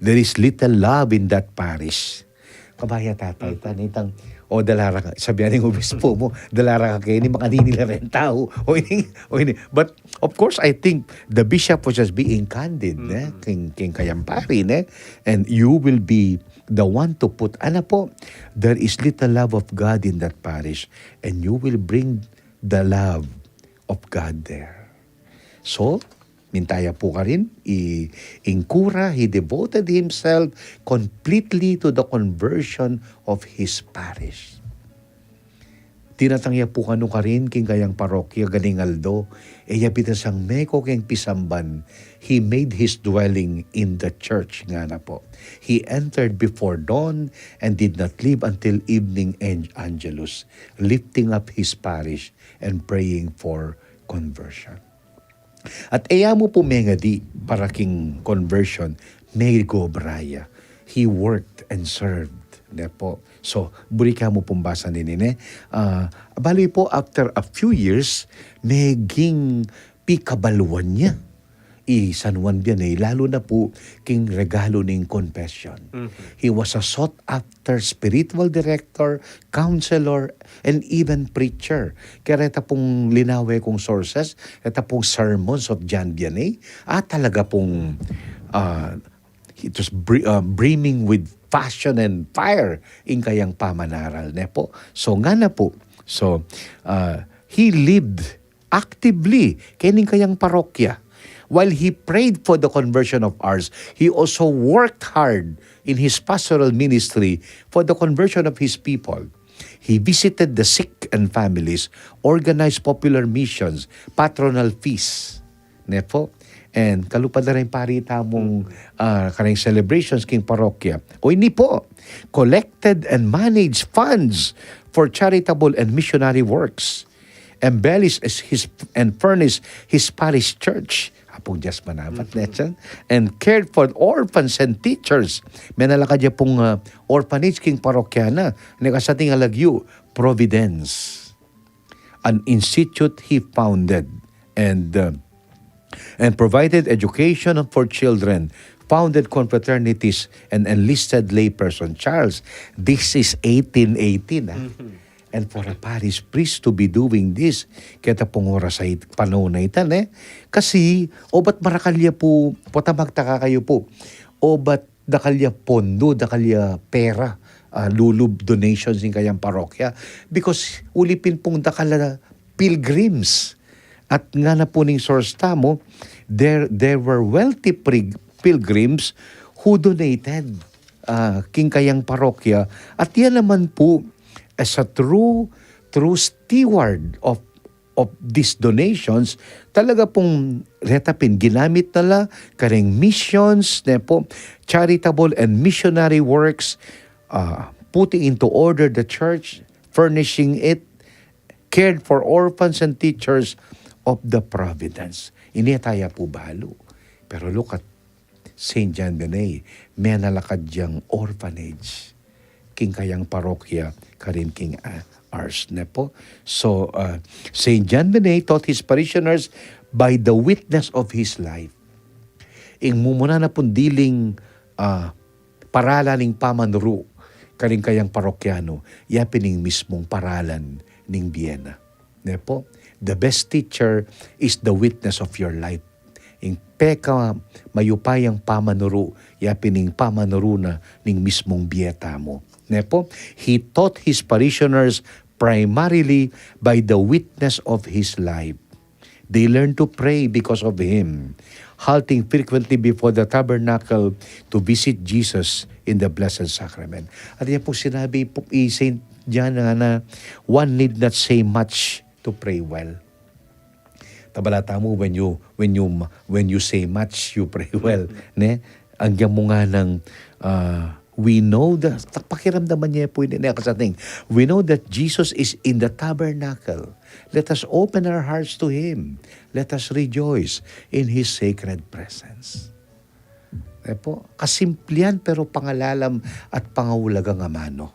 There is little love in that parish. Kabaya tatay, tan itang, o, dalara ka, sabian ning obispo mu, dalara ka keni, makanini la reng tau. O ini, o ini. But, of course, I think the bishop was just being candid, ne? King, king kayang pari, ne? And you will be the one to put, ano po, there is little love of God in that parish, and you will bring the love of God there. So, minta ya pu karin, i-, ing kura, he devoted himself completely to the conversion of his parish. Dinatang ya pu kanu karin king kayang parokya ganing aldo, e ya pita sang meko keng pisamban, he made his dwelling in the church, ngana po. He entered before dawn and did not leave until evening an-, angelus, lifting up his parish and praying for conversion. At e ya mu pu mengadi para king conversion, mego braya. He worked and served, ne po. So, buri ka mu pung basa nini, ne? Ah, bali po, after a few years, meging pikabaluan ya i San Juan Vianney, lalu na pu king regalu ning confession. He was a sought after spiritual director, counselor, and even preacher. Kaya reta pung linawe kung sources, reta pung sermons of John Vianney, ah, talaga pung, ah, it was bri-, ah, brimming with passion and fire ing kayang pamanaral, ne po. So, ngana pu. So, ah, he lived actively kening kayang parokya. While he prayed for the conversion of ours, he also worked hard in his pastoral ministry for the conversion of his people. He visited the sick and families, organized popular missions, patronal feasts. Ne po? And kalupad na rin pari tamung, ah, kareng celebrations king parokya. O ini po, collected and managed funds for charitable and missionary works, embellished his, his and furnished his parish church. Apung Diyas manabat, mhm, ne, and cared for orphans and teachers. Menalakad ya pung, ah, orphanage king parokya na. Ne, kasating a lagyu, Providence, an institute he founded and, uh, and provided education for children, founded confraternities, and enlisted layperson. Charles, this is eighteen eighteen, ah. Mhm. And for a parish priest to be doing this, keta pung oras a it-, panahun a ita, ne? Kasi, obat marakal ya pu, pota magtaka kayu pu, obat dakal ya pondo, dakal ya pera, ah, lulub, donations ning kayang parokya. Because uli pin pung dakal a pilgrims. At ngana pu ning source tamu, there, there were wealthy prig-, pilgrims who donated, ah, king kayang parokya. At yan naman pu, as a true, true steward of of these donations, talaga pung reta pin ginamit na la kareng missions, ne po, charitable and missionary works, ah, putting into order the church, furnishing it, cared for orphans and teachers of the Providence. Ini taya pu balu. Pero look at Saint John Vianney, menalakad yang orphanage king kayang parokya karin king, ah, Ars, ne po? So, ah, Saint John Vianney taught his parishioners by the witness of his life. Ing mumuna na pung diling, ah, paralan ning pamanuru karing kayang parokyanu, ya pin ing mismung paralan ning bie na. Ne po? The best teacher is the witness of your life. Ing peka mayupayang pamanuru, ya pin ing pamanuru na ning mismung bie tamu. Ne po? He taught his parishioners primarily by the witness of his life. They learned to pray because of him, halting frequently before the tabernacle to visit Jesus in the Blessed Sacrament. At yan pong sinabi po i Saint John na, na one need not say much to pray well. Tabalata mu, when you, when you, when you say much, you pray well. Ne? Ang mu nga ng, ah, we know that, pakiramdaman niya po yun, ne, kasating. We know that Jesus is in the tabernacle. Let us open our hearts to Him. Let us rejoice in His sacred presence. E po, kasimplihan pero pangalalam at pangaulagang amanu.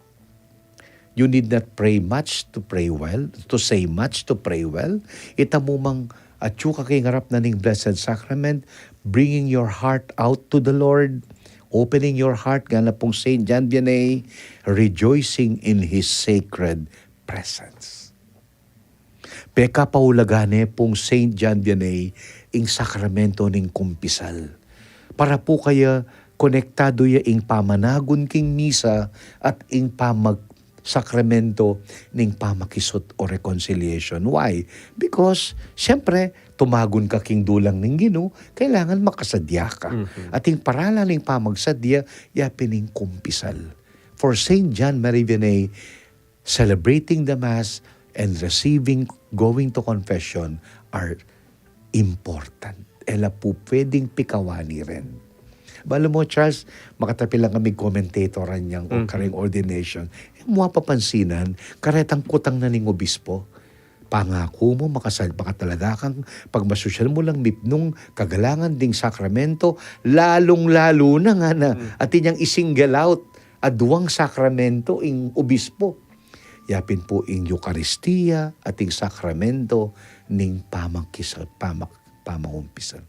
You need not pray much to pray well, to say much to pray well. Ita mu mang atyu ka king arap na ning Blessed Sacrament, bringing your heart out to the Lord, opening your heart, ngana pung Saint John Vianney, rejoicing in His sacred presence. Pekapaulagan ne pung Saint John Vianney ing sakramento ning kumpisal. Para pu kaya konektadu ya ing pamanagun king misa at ing pamagsakramento ning pamakisut o reconciliation. Why? Because, siyempre, tumagun ka king dulang ning Ginu, kailangan makasadya ka. Mhm. At ing paralan ning pamagsadya, ya pin ing kumpisal. For Saint John Marie Vianney, celebrating the Mass and receiving, going to confession are important. E la pu pwedeng pikawani rin. Balu mo, Charles, makatapi lang kami commentator-an yang o kareng ordination. E mu papansinan, karetang kutang na ning obispo. Pangaku mu, makasal-, makatalaga kang pagmasosyal mu lang mipnung kagalangan ding sakramento, lalung-lalu na ngana, atin yang i-single out a duang sakramento ing obispo. Ya pin pu ing Eukaristia at ing sakramento ning pamakisal, pamak-, pamakumpisal.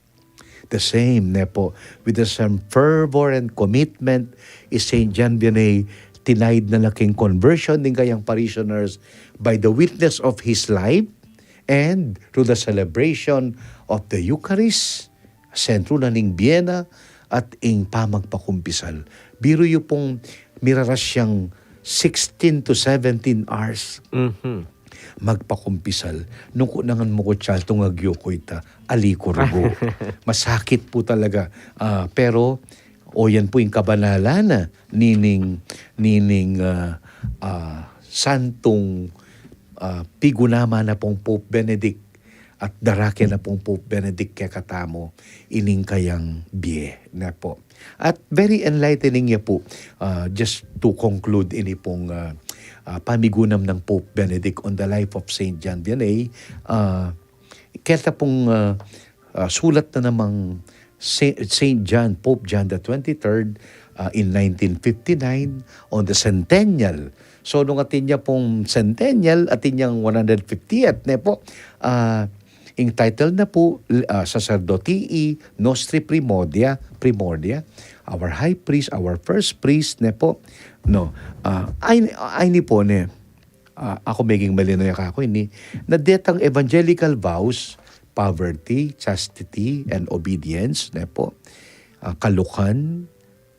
The same, ne po, with the same fervor and commitment, i Saint John Vianney, tinaid na la king conversion ning kayang parishioners by the witness of his life and through the celebration of the Eucharist, sentro na ning bie na at ing pamagpakumpisal. Biru yu pung miraras yang sixteen to seventeen hours. Mhm. magpakumpisal. Nung kunangan mu ku, Charles, tung agyu ku ita, ali ku rugu. Masakit po talaga. Ah, pero, o, yan po ing kabanalan na nining, nining, ah, ah, santung, ah, pigunaman na pung Pope Benedict at darake na pung Pope Benedict kekatamu ining kayang bie, ne po. At very enlightening ya po. Ah, just to conclude ini pung, ah, ah, pamigunam nang Pope Benedict on the life of Saint John Vianney, ah, keta pung, ah, ah, sulat na namang Sa-, Saint John, Pope John the twenty-third, ah, in nineteen fifty-nine on the centennial. So, nung atin ya pung centennial, atin yang one hundred fiftieth, ne po, ah, ing title na po, ah, Sacerdotii Nostri Primordia, Primordia, our high priest, our first priest, ne po, no, ah, ay, ay ni po, ne, ah, aku meging malino ya kaku ini, na detang evangelical vows, poverty, chastity, and obedience, ne po, ah, kalukan,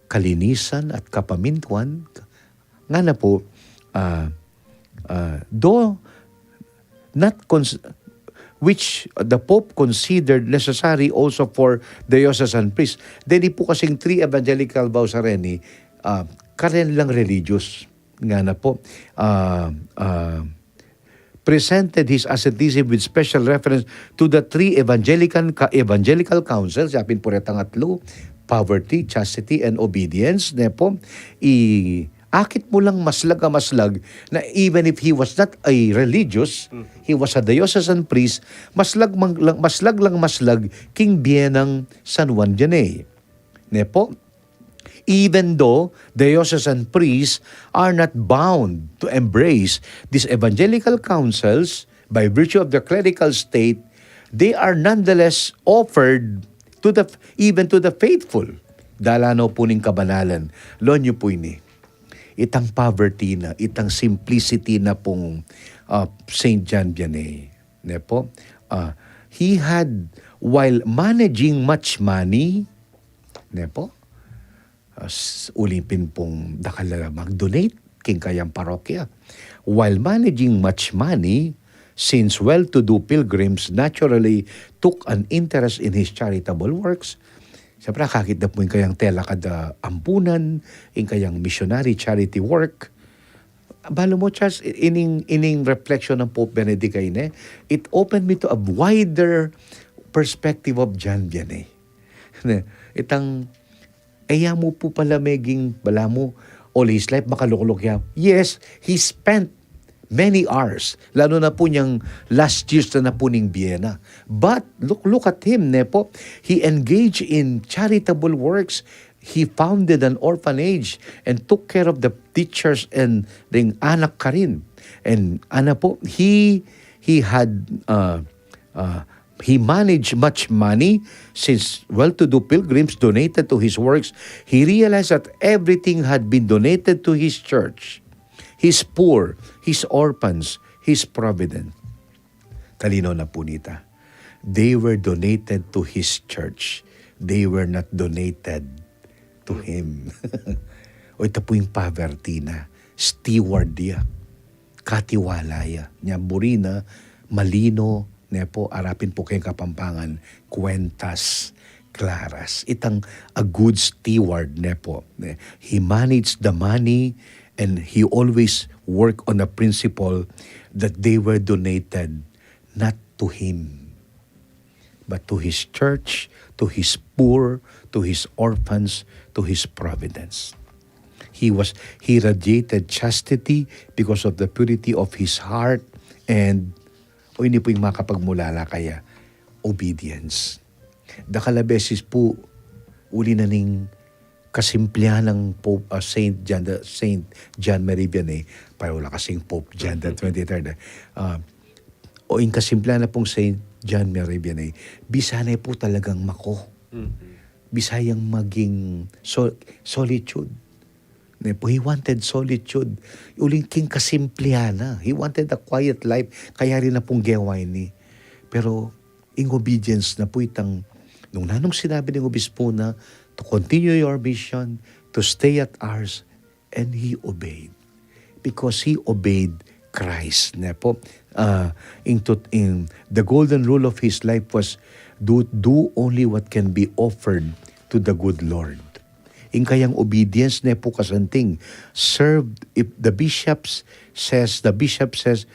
kalinisan, at kapamintuan, ngana po, ah, ah, do not cons-, which the Pope considered necessary also for diocesan priests. Deni po kasing three evangelical vows a reni, ah, karen lang religious. Ngana po, ah, ah, presented his asceticism with special reference to the three evangelical, ka-, evangelical counsels, yapin po retang atlu, poverty, chastity, and obedience, ne po, i-, akit mu lang maslag a maslag na even if he was not a religious, he was a diocesan priest, maslag mang-, lang, maslag lang maslag king bie nang San Juan Vianney. Ne po? Even though diocesan priests are not bound to embrace these evangelical counsels by virtue of their clerical state, they are nonetheless offered to the, even to the faithful. Dala no po ning kabanalan. Lon yu po ini. Itang poverty na, itang simplicity na pung, ah, Saint John Vianney. Ne po? Ah, he had, while managing much money, ne po? Ah, s-, uli pin pung dakal a mag-donate king kayang parokya. While managing much money, since well-to-do pilgrims naturally took an interest in his charitable works, siyempre, akakit da pu ing kayang telakad a ampunan, ing kayang missionary charity work. Balu mo, Charles, ining, ining reflection ng Pope Benedict a ini, it opened me to a wider perspective of John Vianney. Ne, itang, e ya mu pu pala meging, balamu, all his life, makalukluk ya. Yes, he spent many hours, lalo na pu niyang last years na, na pu ning bie na. But look, look at him, ne po? He engaged in charitable works. He founded an orphanage and took care of the teachers and ding anak karin. And ana po, he, he had, uh, uh, he managed much money since well-to-do pilgrims donated to his works. He realized that everything had been donated to his church, his poor, his orphans, his providence. Kalino na pu nita. They were donated to his church. They were not donated to him. O, ita pu ing poverty na. Steward ya. Katiwala ya. Nya buri na, malino, ne po, arapin pu keng Kapampangan, cuentas claras. Itang a good steward, ne po. Ne? He managed the money and he always worked on the principle that they were donated not to him, but to his church, to his poor, to his orphans, to his providence. He was, he radiated chastity because of the purity of his heart, and, o, ini pu ing makapagmulala kaya, obedience. Dakal a beses pu, uli na ning kasimplihan nang Pope, ah, Saint John the, Saint John Mary Vianney, para wala kasing Pope John the twenty-third, eh. Ah, o, ing kasimplihan na pung Saint John Mary Vianney, bisa na pu talagang mako. Bisa yang maging so-, solitude. Ne pu, he wanted solitude. Uling king kasimplihan na. He wanted a quiet life. Kaya rin na pung gewa ini. Pero, ing obedience na pu itang, nung nanung sinabi ning obispo na, "To continue your mission, to stay at ours," and he obeyed. Because he obeyed Christ, ne po? Ah, ing tut-, ing, the golden rule of his life was, "Do, do only what can be offered to the good Lord." Ing kayang obedience, ne po, kasanting, serve, if the bishops says, the bishop says,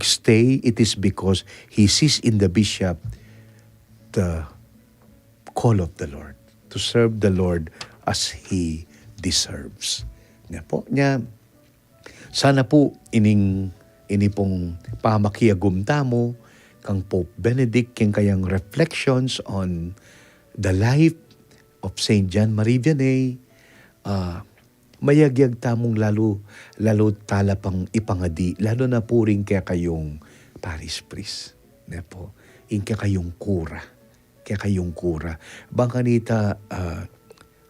"Stay," it is because he sees in the bishop the call of the Lord to serve the Lord as he deserves. Ne po? Nya, sana po ining, ini pong pamakiagum tamu kang Pope Benedict, king kayang reflections on the life of Saint John Marie Vianney, ah, mayagyag tamung lalu, lalu tala pang ipangadi, lalu na pu ring kekayung parish priest, ne po, ing kekayung kura, kekayung kura. Bang kanita, ah,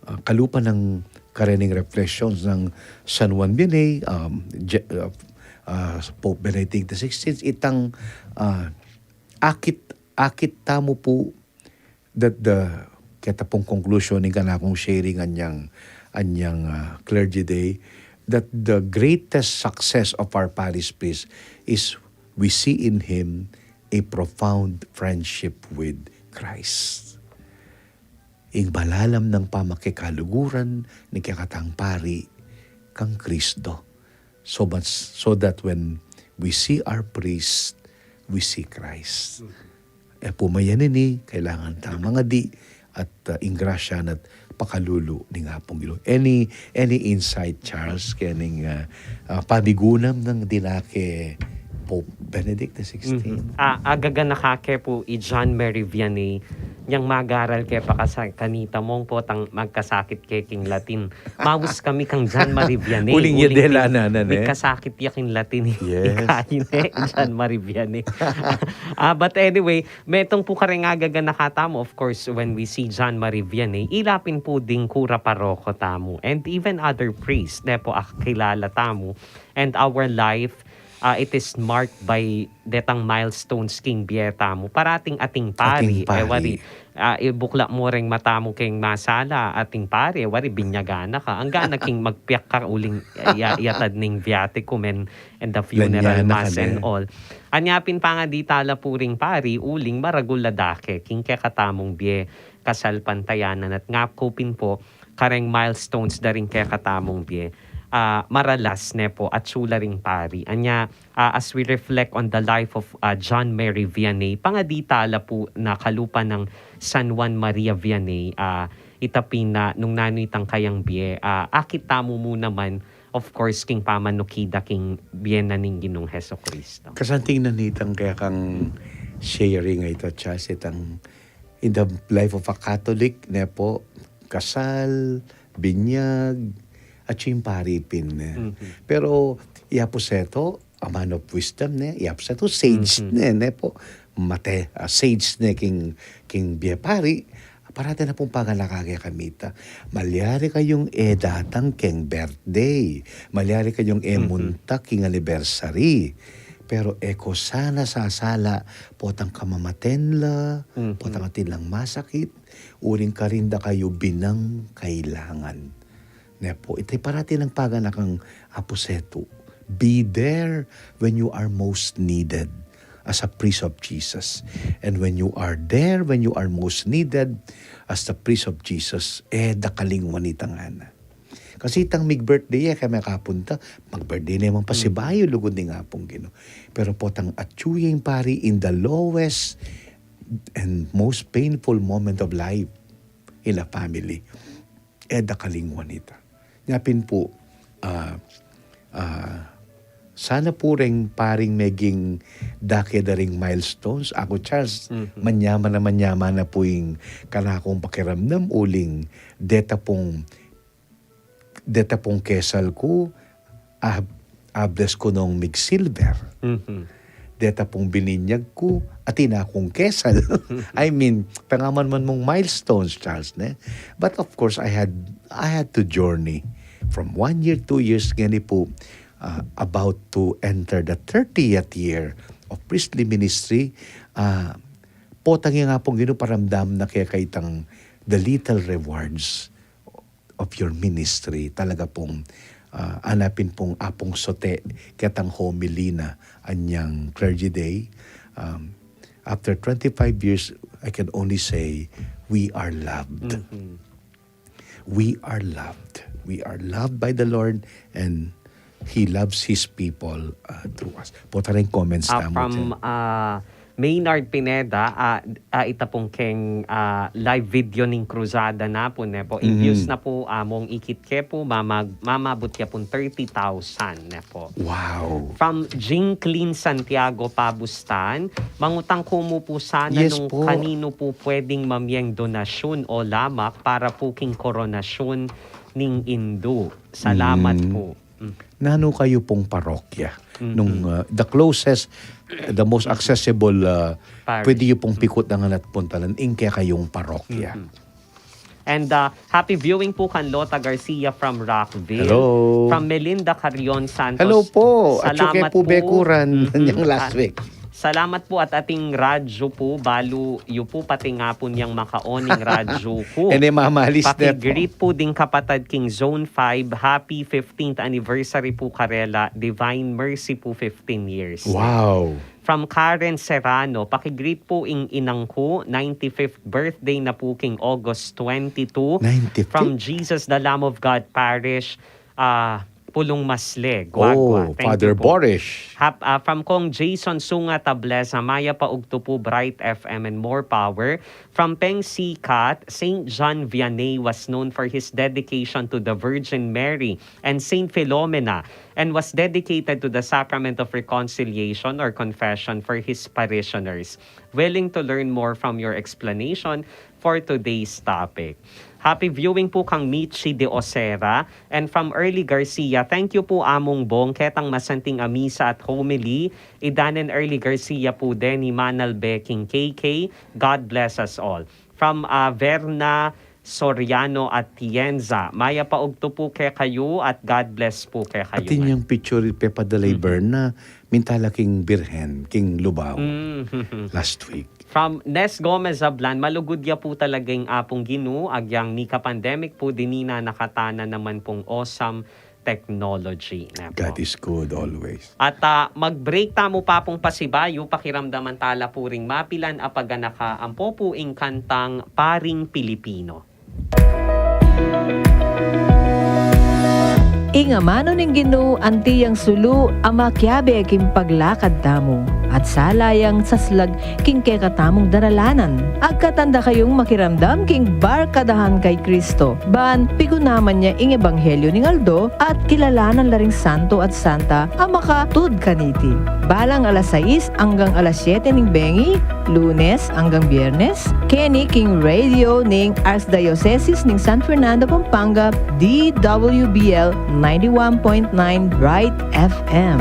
ah, kalupa nang karening reflections nang San Juan Vianney, um, Je-, ah, ah, Pope Benedict the sixteenth, itang, ah, akit, akit tamu pu that the, keta pung conclusion ning kanakung sharing anyang, anyang, ah, Clergy Day, that the greatest success of our parish priest is we see in him a profound friendship with Christ. Ing malalam nang pamakikaluguran ning kekatang pari kang Kristo. So much so that when we see our priest, we see Christ. E pu mayan ini, kailangan tang mangadi at, uh, ing grasya na't pakalulu ning Apung Ginu. Any, any insight, Charles, kening, uh, uh, pamigunam nang dinake Pope Benedict the sixteenth? Mhm. Ah, agaganaka ke pu i John Marie Vianney, nyang magaral ke pa kasa-, kanita mong potang magkasakit ke king Latin. Maus kami kang John Marie Vianney. Uling ya uling de la king nanan, eh. Mikasakit ya king Latin, eh. Yes. Ika ini, John Marie Vianney. Ah, but anyway, metung pu kareng agaganaka tamu, of course, when we see John Marie Vianney, ila pin pu ding kura paroko tamu, and even other priests, ne po, a kilala tamu, and our life, ah, it is marked by detang milestones king bie tamu. Parating ating pari, ating pari. E wari, ah, ibukla mu reng mata mu king masala, ating pari, e wari, binyagan na ka. Angga na king magpiak ka uling, ah, iya-, iyatad ning viaticum and, and the funeral mass and all. Anya pin pangadi tala pu ring pari, uling maragul a dake king kekatamung bie kasalpantayanan, at ngap ku pin po, kareng milestones da ring kekatamung bie, ah, maralas, ne po, atsu la ring pari. Anya, ah, as we reflect on the life of, ah, John Marie Vianney, pangadi tala pu na kalupa nang San Juan Maria Vianney, ah, ita pin na nung nanu itang kayang bie, ah, akit tamu mu naman, of course, king pamanukida king bie na ning Ginung Jesucristo. Kasanting na nitang kekang sharing a ita, Charles, itang in the life of a Catholic, ne po, kasal, binyag, at yung pari pin, ne. Mhm. Pero, i Apuseto, a man of wisdom, ne, i Apuseto, sage, mhm, ne, ne po, mate, ah, sage ne king, king bie pari, parati na pung paganaka ke kamita. Malyari kayung e datang keng birthday, malyari kayung e, mhm, munta king anniversary. Pero e ko sana sasala, potang kamamaten la, mhm, potang atin lang masakit, uling karin da kayu binang kailangan. Ne po, iti parati nang paganakang Apuseto. Be there when you are most needed as a priest of Jesus. And when you are there, when you are most needed as the priest of Jesus, e da kalingwan itang ana. Kasi itang mig-birthday, e kaya makapunta, mag-birthday na yung pasibayu, lugud ning Apung Ginu. Pero potang atyu yang pari in the lowest and most painful moment of life in a family, e da kalingwan ita. Nya pin pu, ah, ah, sana pu reng paring meging dake da ring milestones. Aku, Charles, mhm, manyaman na manyaman na pu ing kanakung pakiramdam uling deta pung deta pung kesal ku, ah, ables ku nung mig-silver. Mhm. Deta pung bininyag ku, atin na kung kesal. I mean, pangaman man mung milestones, Charles, ne? But of course, I had, I had to journey from one year, two years, ngeni pu, ah, about to enter the thirtieth year of priestly ministry. Ah, potang yang Apung Ginu paramdam na kaya kaitang the little rewards of your ministry. Talaga pung, ah, anapin pung apung sote ketang homily na anyang Clergy Day. Um, after twenty-five years, I can only say, we are loved. Mhm. We are loved. We are loved by the Lord, and He loves His people, uh, through us. Pota rin comments Ah, tamu from, dyan. Ah, Maynard Pineda, ah, ah, ita pung keng, ah, live video ning Cruzada na pu, ne pu. Mhm. In views na pu, ah, mung ikit ke pu, mamag-, mamabut ya pung thirty thousand, ne pu. Wow. From Jinglin Santiago Pabustan, mangutang ku mu pu sana Yes nung pu. kaninu pu pwedeng mamieng donasyun o lamak para pu king koronasyon ning indu. Salamat Mm. pu. Mm. Nanu kayu pung parokya? Mm-hmm. Nung, uh, the closest, the most accessible, uh, Parish. pwede yu pung pikut dangan at puntalan, ing kekayung parokya. Mm-hmm. And, uh, happy viewing pu kan Lota Garcia from Rockville. Hello. From Melinda Carrion Santos. Hello po. Atsu ke Salamat pu, pu. Bekuran Mhm. niyang last Ah, week. salamat pu at ating radyo pu, balu yu pu pati nga pu niyang makaoning radyo ku. Ene mamalis ne po. Paki-greet pu ding kapatad king Zone five, happy fifteenth anniversary pu karela, Divine Mercy pu fifteen years. Wow. From Karen Serrano, paki-greet pu ing inang ku, ninety-fifth birthday na pu king August twenty-two. Ninety-fifth? From Jesus the Lamb of God Parish, ah, Pulong Masle, Guagua. Oh, Thank Father you pu. Borish. Hap-, ah, from Kong Jason Sunga Tablesa, mayap a ugtu pu, Bright F M and more power. From Peng Sikat, Saint John Vianney was known for his dedication to the Virgin Mary and Saint Philomena and was dedicated to the Sacrament of Reconciliation or Confession for his parishioners. Willing to learn more from your explanation for today's topic. Happy viewing pu kang Michi de Osera and from Early Garcia. Thank you pu, Among Bong, ketang masanting a misa at homily. Idanen Early Garcia pu deni, manalbe king K K. God bless us all. From, ah, Verna Soriano Atienza. Mayap a ugtu pu kekayu at God bless pu kekayu. Atin yang picture pepadala i Mhm. Verna, minta la king Birhen, king Lubao. Mm. Last week. From Nes Gomez Zablan, malugud ya pu talaga ing Apung Ginu, agyang mika-pandemic pu, dinina na kata na naman pung awesome technology. Ne pu. God is good always. At, ah, mag-break tamu pa pung pasibayu, pakiramdaman tala pu ring mapilan a paganaka, ampo pu ing kantang Paring Pilipino. Ing amanu ning Ginu, anti yang sulu a makiabe king paglakad tamu, at sala yang saslag king kekatamung daralanan. Agkatan da kayung makiramdam king barkadahan kay Kristo, ban pigunaman ya ing ebanghelyo ning aldo at kilalanan la ring santo at santa a makatud kaniti. Balang alas sais anggang alas siyete ning bengi, Lunes anggang Biyernes, keni king radio ning Archdiocese ning San Fernando, Pampanga, D W B L ninety-one point nine Bright F M.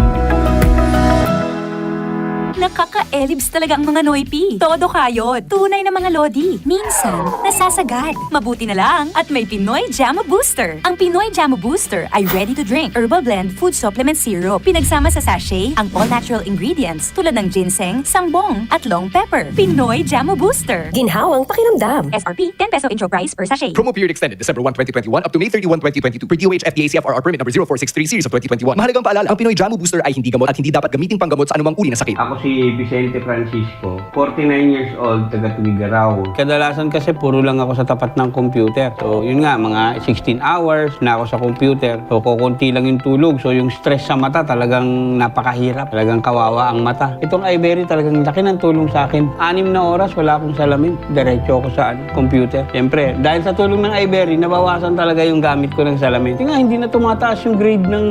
Nakakaelibs talaga ang mga Noypi. Todo kayod. Tunay na mga lodi. Minsan, nasasagad. Mabuti na lang at may Pinoy Jamo Booster. Ang Pinoy Jamo Booster ay ready to drink herbal blend food supplement syrup. Pinagsama sa sachet ang all-natural ingredients tulad ng ginseng, sangbong, at long pepper. Pinoy Jamo Booster. Ginhawang pakiramdam. S R P, ten peso intro price per sachet. Promo period extended December one, twenty twenty-one up to May thirty-one, twenty twenty-two, per D O H F D A C F R R permit number zero four six three series of twenty twenty-one. Mahalagang paalala, ang Pinoy Jamo Booster ay hindi gamot at hindi dapat gamiting panggamot sa anumang uri ng sakit. Ako si Vicente Francisco, forty-nine years old, taga Tuguegarao. Kadalasan kasi puro lang ako sa tapat ng computer. So, yun nga, mga sixteen hours na ako sa computer. So, kukunti lang yung tulog. So, yung stress sa mata, talagang napakahirap. Talagang kawawa ang mata. Itong iBerry, talagang laki ng tulong sa akin. Anim na oras, wala akong salamin. Diretso ako sa, ano, computer. Siyempre, dahil sa tulong ng iBerry, nabawasan talaga yung gamit ko ng salamin. Kasi nga, hindi na tumataas yung grade ng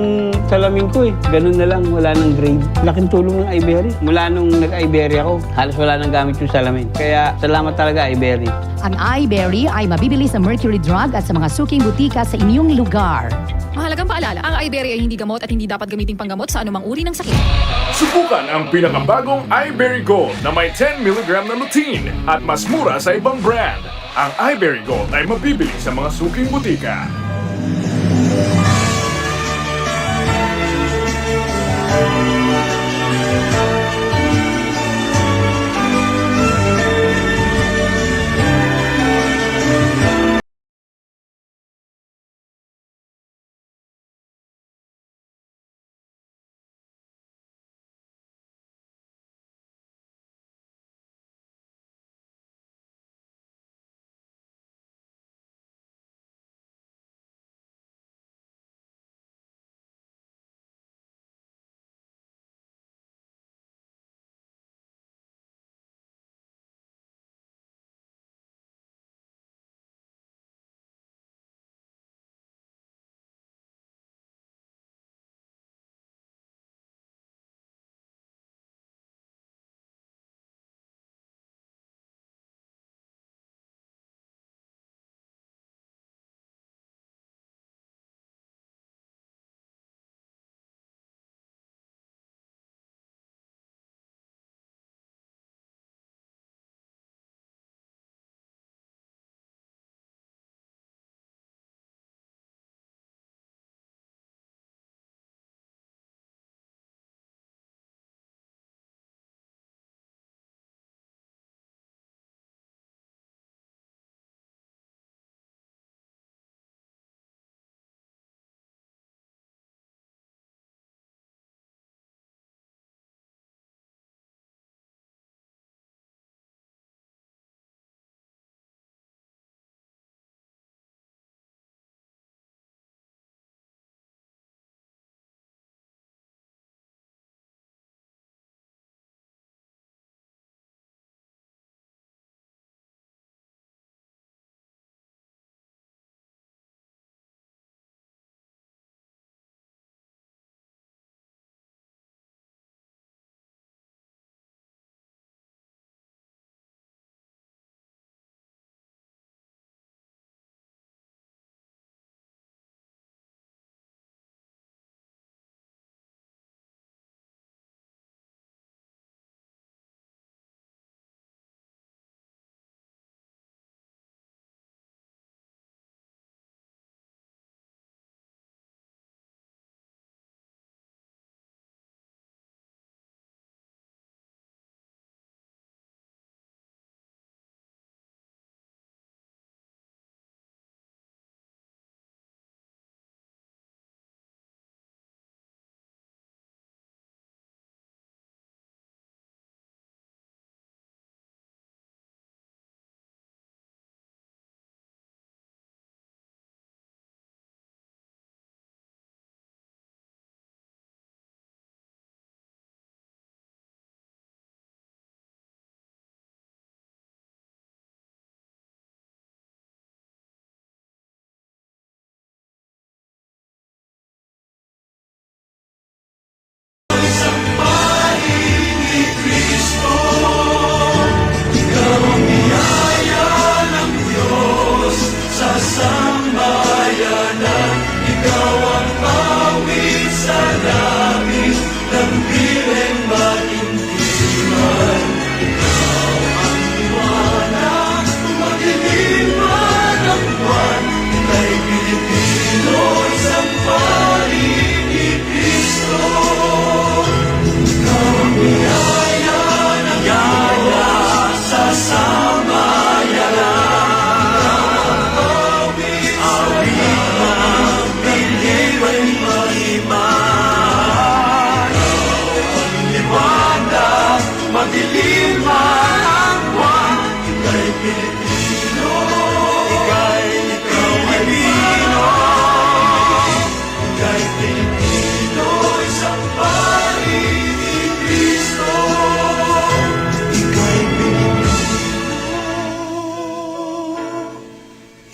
salamin ko eh. Ganun na lang, wala nang grade. Laking tulong ng iBerry. Mula nung nag-iBerry ako, halos wala nang gamit yung salamin. Kaya, salamat talaga, iBerry. Ang iBerry ay mabibili sa Mercury Drug at sa mga suking butika sa inyong lugar. Mahalagang paalala, ang iBerry ay hindi gamot at hindi dapat gamiting panggamot sa anumang uri ng sakit. Subukan ang pinakabagong iBerry Gold na may ten milligram na lutein at mas mura sa ibang brand. Ang iBerry Gold ay mabibili sa mga suking butika.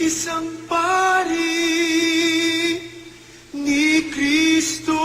Isang pari ni Kristo.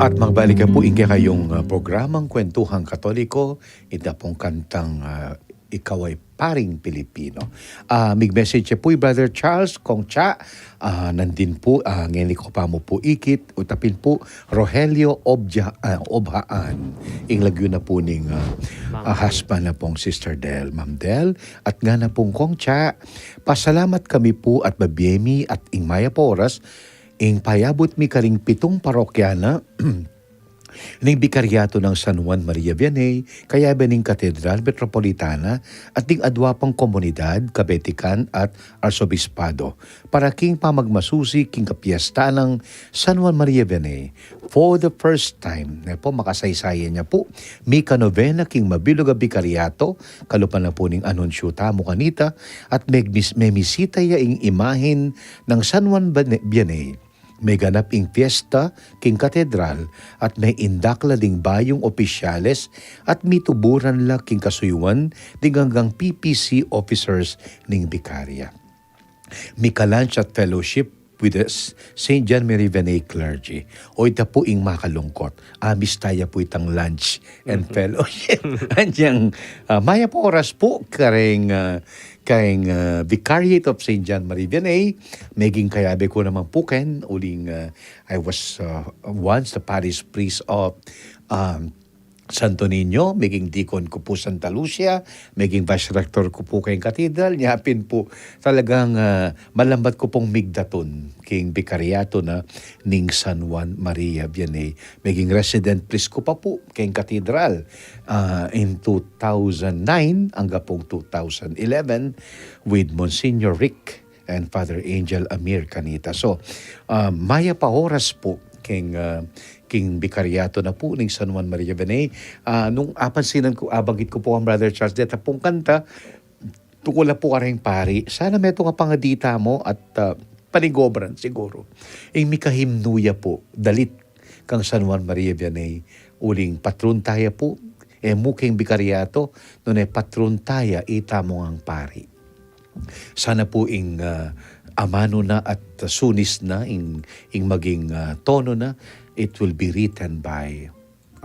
At magbalik ka po, ingge kayong, ah, programang Kwentuhang Katoliko, ita pong kantang, ah, Ikaw ay Paring Pilipino. Ah, mig-message ya po i Brother Charles, Kong Cha, ah, nandin po, ah, ngeni ko pa mu po ikit, utapin po, Rogelio Obja-, ah, Obhaan. Ing lagyu na po ning, ah, Ma'am ah, Del. Husband na pong Sister Del, Ma'am Del, at ngana pong Kong Cha, pasalamat kami po at babie mi at ing mayap a oras, ing payabut mi karing pitung parokya na, ning Bikariato nang San Juan Maria Vianney, kayabe ning Katedral Metropolitana, at ning adwa pang komunidad, kabetikan, at arsobispado, para king pamagmasusi king kapiestan nang San Juan Maria Vianney. For the first time, ne po, makasaysayan ya po, mika-novena king mabilug a Bikariato, kalupa na po ning anunsyu tamu kanita, at megmis-, memisita ya ing imahen nang San Juan Vianney. Meganap ing fiesta king katedral at meindak la ding bayung opisyales at mituburan la king kasuyuan ding anggang P P C officers ning Vicaria. Mika-lunch at fellowship with the S-, Saint John Marie Vianney clergy. O, ita pu ing makalungkot. Amista ya pu itang lunch and fellowship. Anyang, ah, mayap a oras pu kareng, ah, kareng, ah, Vicariate of Saint John Marie Vianney. Meging kayabe ku naman pu ken, uling, ah, I was, ah, once the parish priest of, um, Santo Niño, meging deacon ku pu Santa Lucia, meging vice rector ku pu keng katedral, nya pin pu talagang, ah, malambat ku pung migdatun king Bikariato na ning San Juan Maria Vianney. Meging resident priest ku pa pu keng katedral, ah, in two thousand nine angga pung two thousand eleven with Monsignor Rick and Father Angel Amir kanita. So, ah, mayap a oras pu keng, ah, keng Bikariato na pu ning San Juan Maria Vianney. Ah, nung apansinan ku, abanggit ku pu kang Brother Charles deta pung kanta, tungkul na pu kareng pari, sana metung a pangadi tamu at, ah, panigobran siguru. Ing mikahimnu ya pu, dalit kang San Juan Maria Vianney, uling patron taya pu, e mu keng Bikariato, nune patron taya itamu ngang pari. Sana pu ing, ah, amanu na at sunis na, ing, ing maging, ah, tono na, it will be written by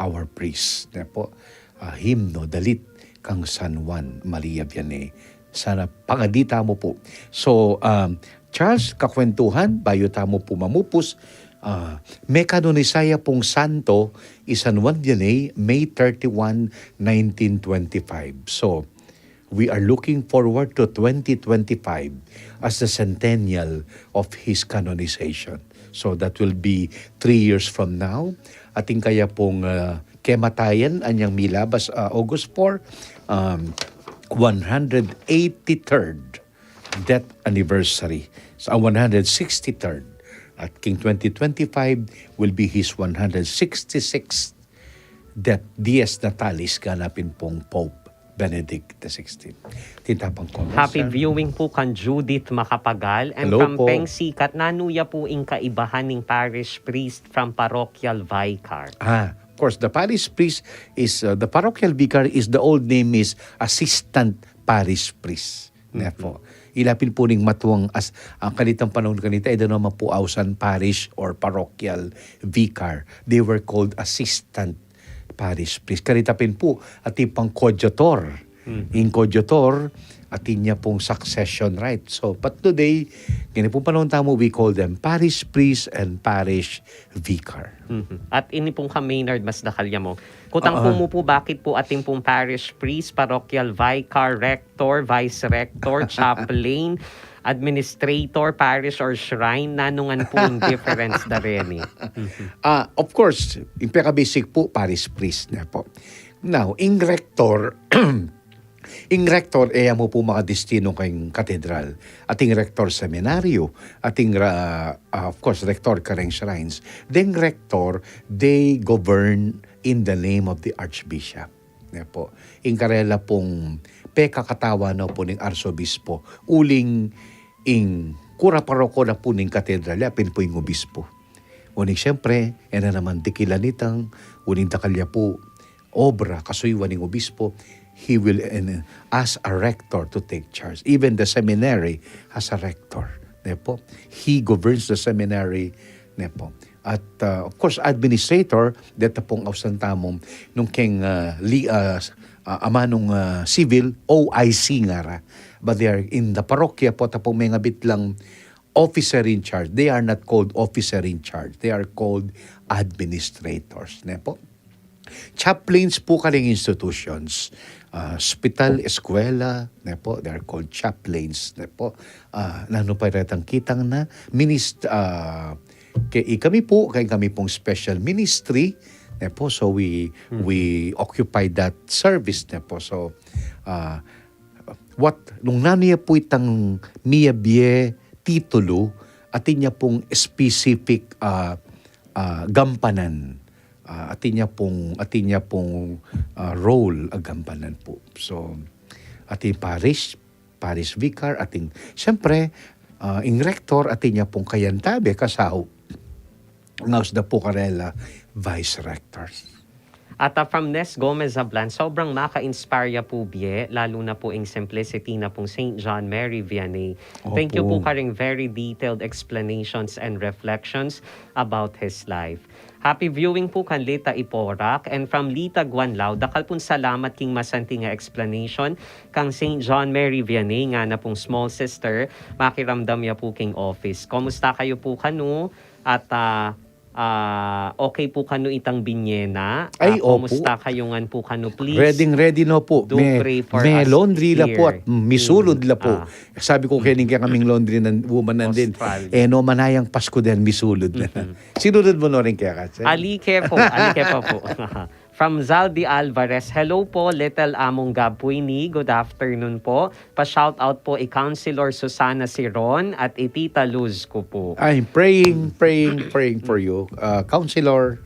our priest. Ne pu, ah, himno, dalit kang San Juan Maria Vianney. Sana pangadi tamu pu. So, um, Charles, kakwentuhan, bayu tamu pu mamupus, ah, mekanonisa ya pung santo i San Juan Vianney, May thirty-one, nineteen twenty-five. So, we are looking forward to twenty twenty-five as the centennial of his canonization. So that will be three years from now. Atin kaya pung, ah, kematayan, anyang milabas, ah, August four, um, one hundred eighty-third death anniversary. Sa one hundred sixty-third. At king twenty twenty-five will be his one hundred sixty-sixth death, dies natalis, ganapin pung Pope Benedict the sixteenth. Tinta pang comments, Happy sir. Viewing po kan Judith Macapagal and Hello from po. Peng Sikat, nanu ya po ing kaibahan ning parish priest from parochial vicar? Ah, of course, the parish priest is, uh, the parochial vicar is, the old name is assistant parish priest. Ne pu. Ila pin pu ning matuang as-, ang kanitang panahon kanita, e da naman pu ausan parish or parochial vicar. They were called assistant parish priest. Kanita pin pu, atin pang coadjutor. Ing coadjutor, atin ya pung succession right. So, but today, ngeni pung panahon tamu, we call them parish priest and parish vicar. Mhm. At ini pung ka-Maynard, mas dakal ya mu. Kutang Ah, ah. Ku mu pu, bakit pu atin pung parish priest, parochial vicar, rector, vice rector, chaplain, administrator, parish or shrine, nanu ngan pu ing difference da reni? Mhm. Ah, of course, ing peka-basic pu, parish priest ne pu. Now, ing rector, ing rector, e ya mu pu makadestinu keng katedral. Ating rector seminaryo, ating ra-, ah, of course, rector kareng shrines. Deng rector, they govern in the name of the archbishop. Ne po. Ing karela pung pekakatawan na po ning arsobispo. Uling ing kura paroko na po ning katedral ya, pin po ing obispo. Uling siyempre, e na naman dikilan itang, uling dakal ya po, obra, kasuyuan ning obispo, he will, and, ask a rector to take charge. Even the seminary has a rector. Ne po? He governs the seminary. Ne po? At, uh, of course, administrator, deta pong ausan tamu, nung keng, uh, li, uh, uh, amanung, uh, civil, O I C ngara. But they are in the parokya po, tapong mengabit lang officer in charge. They are not called officer in charge. They are called administrators. Ne po? Chaplains po karing institutions. Ah, hospital, eskwela, ne po? They are called chaplains, ne po? Ah, nanu pa retang kitang na? Minist-, ah, ke-, i kami po, kaya kami pong special ministry, ne po? So we, we occupy that service, ne po? So, ah, what, nung nanu ya po itang miyabie titulu, atin ya pong specific, ah, ah, gampanan. Ah, atin ya pong, atin ya pong, ah, role a gampanan po. So, atin parish, parish vicar, atin, siyempre, ah, ing rector, atin ya pong kayantabe, kasau, ngaus da po karela, vice rector. At, ah, from Nes Gomez Ablan, sobrang maka-inspire ya po bie, lalo na po ing simplicity na pong Saint John Mary Vianney. Thank you po Opo. Karing very detailed explanations and reflections about his life. Happy viewing po kan Lita Iporac. And from Lita Guanlao, dakal pong salamat king masanting a explanation kang Saint John Mary Vianney, ngana pong small sister, makiramdam ya po king office. Kumusta kayu po kanu? At, ah, ah, okay po kanu itang binye na? Ay, Ah, opo. Kumusta kayu ngan po kanu, please? Ready, ready na po. Do May, pray for may us laundry la po here at misulod in, la po. Ah, Sabi ko kaya ning kaya kaming laundry ng woman nandin. Australia. Eh, no, manayang Pasko din, misulod na. Mm-mm. Sinunod mo na rin kaya, Katsen? Alike po, alike pa po. From Zaldi Alvarez, "Hello po, Little Among Gab Puini. Good afternoon po. Pa-shout out po i Councilor Susana Siron at i Tita Luz ko po." I'm praying, praying, praying for you, uh, Councilor.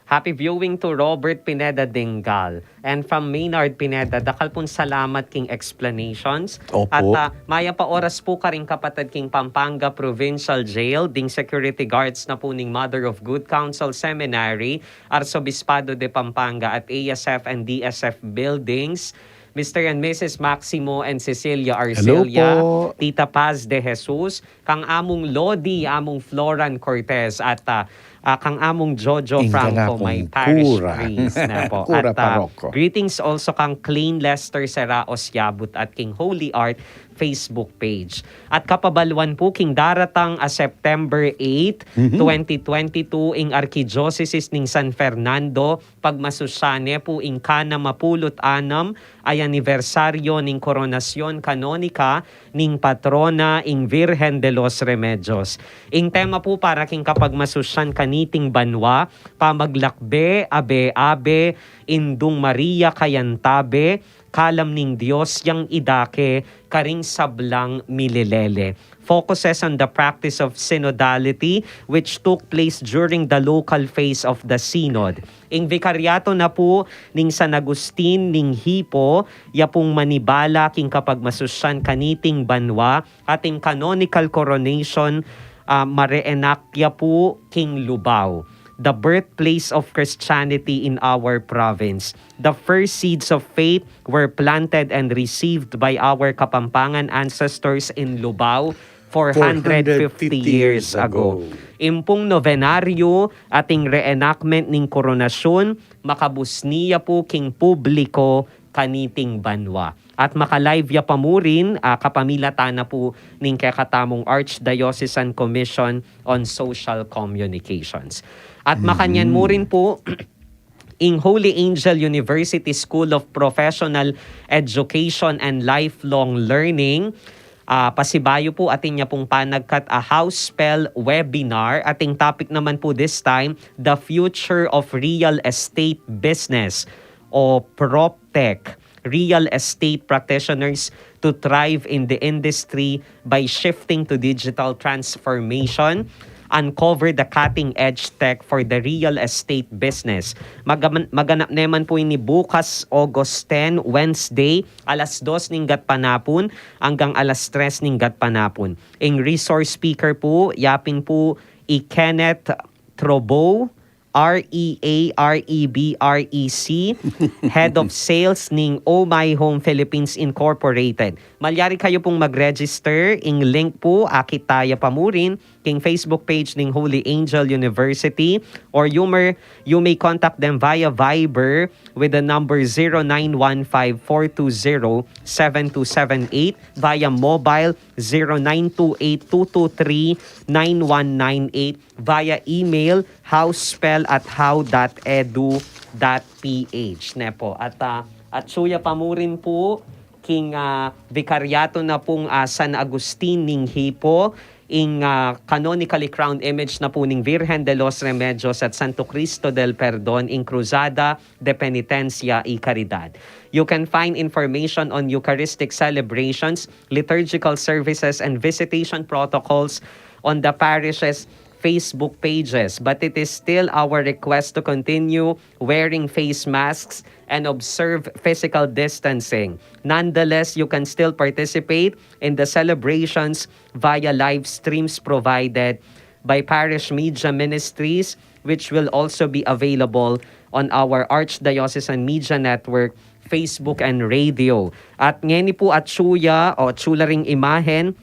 Happy viewing to Robert Pineda Dingal. And from Maynard Pineda, dakal pong salamat king explanations. Opo. At, ah, mayap a oras po karing kapatad king Pampanga Provincial Jail, ding security guards na po ning Mother of Good Counsel Seminary, Arzobispado de Pampanga at A S F and D S F buildings, Mister and Missus Maximo and Cecilia Arcelia, Hello po. Tita Paz de Jesus, kang Among Lodi, Among Floran Cortez, at, ah, ah, kang Among Jojo Ing Franco, kanakung may parish kura. Priest na po. Kura At, ah, paroko. Greetings also kang Clean Lester Seraos Yabut at king Holy Art Facebook page. At kapabaluan po king daratang a September eight, Mhm. twenty twenty-two, ing Arkidiosesis ning San Fernando, pagmasusyan ne po ing kanam a pulu't anam a anibersaryo ning koronasyon kanonika ning patrona ing Virgen de los Remedios. Ing tema po para king kapagmasusyan kaniting banwa, pamaglakbe, abe-abe, Indung Maria kayantabe, kalam ning Dios yang idake karing sablang mililele. Focuses on the practice of synodality which took place during the local phase of the synod. Ing vikaryato na pu ning San Agustin ning Hippo, ya pung manibala king kapagmasusyan kaniting banwa, at ing canonical coronation, ah, ma-reenact ya pu king Lubao, the birthplace of Christianity in our province. The first seeds of faith were planted and received by our Kapampangan ancestors in Lubao four hundred fifty years ago. Ing pung nobenaryo at ing reenactment ning koronasyon, makabusni ya pu king publiko kaniting banwa. At maka-live ya pa mu rin, ah, kapamilatan na pu ning kekatamung Archdiocesan Commission on Social Communications. At makanyan mu rin pu, ing Holy Angel University School of Professional Education and Lifelong Learning, ah, pasibayu pu atin ya pung panagkat a Housepell webinar, at ing topic naman pu this time, the future of real estate business o PropTech, real estate practitioners to thrive in the industry by shifting to digital transformation. uncover the cutting-edge tech for the real estate business. Magaman-, maganap naman po ini bukas, August ten, Wednesday, alas dos ning gatpanapun anggang alas tres ning gatpanapun. Ing resource speaker po, yapin po i Kenneth Trobo, R E A R E B R E C, Head of Sales ning Oh My Home Philippines Incorporated. Malyari kayu pung mag-register, ing link po, akit taya pa mu rin king Facebook page ning Holy Angel University, or you may, you may contact them via Viber with the number zero nine one five four two zero seven two seven eight, via mobile zero nine two eight two two three nine one nine eight, via email housespell at how dot edu dot ph. Ne po. At, ah, at suya pa mu rin po, king, ah, Vikaryato na pung, ah, San Agustin ning Hipo, ing, ah, canonically crowned image na po ning Virgen de los Remedios at Santo Cristo del Perdon, ing Cruzada de Penitencia y Caridad. You can find information on Eucharistic celebrations, liturgical services, and visitation protocols on the parish's Facebook pages, but it is still our request to continue wearing face masks and observe physical distancing. Nonetheless, you can still participate in the celebrations via live streams provided by Parish Media Ministries, which will also be available on our Archdiocesan Media Network, Facebook, and radio. At ngeni po, at suya o tsula ring imahen,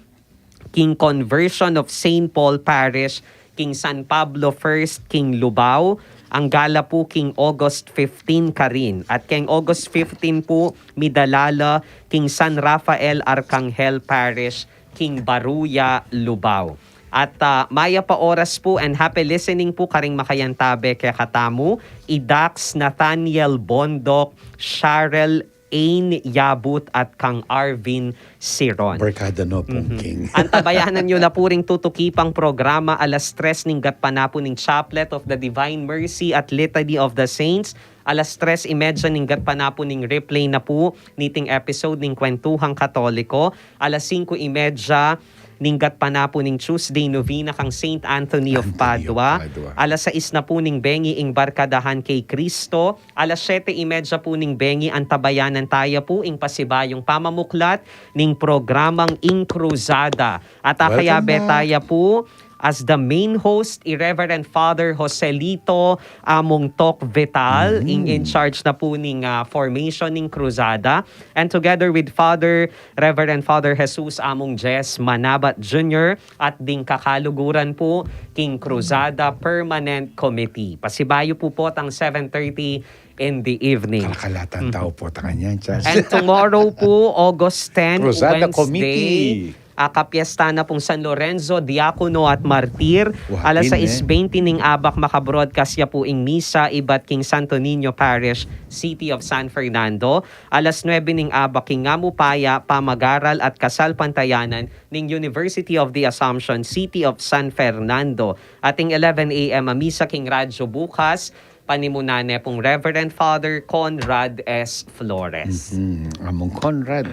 king conversion of Saint Paul Parish, king San Pablo First, king Lubao, ang gala po king August fifteen karin. At king August fifteen po, midala la king San Rafael Arcangel Parish, king Baruya, Lubao. At, ah, mayap a oras po and happy listening po karing makayantabe kekatamu, i Dax Nathaniel Bondoc, Cheryl Ain Yabut at kang Arvin Siron. Barkada no pung Mhm. King. Antabayanan yu na pu ring tutuki pang programa alas tres ning gatpanapun ning Chaplet of the Divine Mercy at Litany of the Saints. Alas tres y media ning gatpanapun ning replay na pu niting episode ning Kwentuhang Katoliko. Alas singko y media ning gatpanapun ning Tuesday Novena kang Saint Anthony of Anthony of Padua. Padua. Alas sais na pu ning bengi ing Barkadahan kay Kristo. Alas siyete y media pu ning bengi, antabayanan taya pu ing pasibayung pamamuklat ning programang Ing Cruzada. At Welcome akayabe back. Taya pu as the main host, i Reverend Father Joselito Among Tok Vital, Mm. ing in charge na pu ning, ah, formation ning Cruzada. And together with Father, Reverend Father Jesus Among Jess Manabat Junior at ding kakaluguran pu king Cruzada Permanent Committee. Pasibayu pu potang seven thirty in the evening. Kalakalatan Mhm. tau po tangan yan, Charles. And tomorrow pu, August ten, Cruzada Wednesday, Committee. Akapiesta na pung San Lorenzo, Diakono at Martir. Wapin, Alas sais bente eh. ning abak maka-broadcast ya pu ing misa ibat king Santo Niño Parish, City of San Fernando. Alas nuebe ning abak king Ngamupaya, Pamagaral at Kasalpantayanan ning University of the Assumption, City of San Fernando. At ing eleven A M a misa king radyo bukas, panimunan ne pung Reverend Father Conrad S. Flores. Mhm. Among Conrad.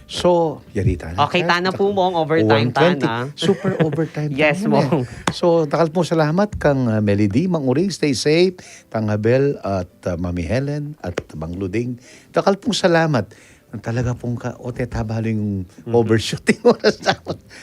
So, yari tana, Okay, Charles. Tana pu, Mong, overtime one twenty. Tana. Super overtime Yes, tana, eh. Mong. So, dakal pung salamat kang, uh, Melody, Mang Uring, stay safe, Tang Abel at, uh, Mami Helen at Mang Luding. Dakal pung salamat. Talaga pung ka, o, te, tabalu yung Mhm. overshooting oras na.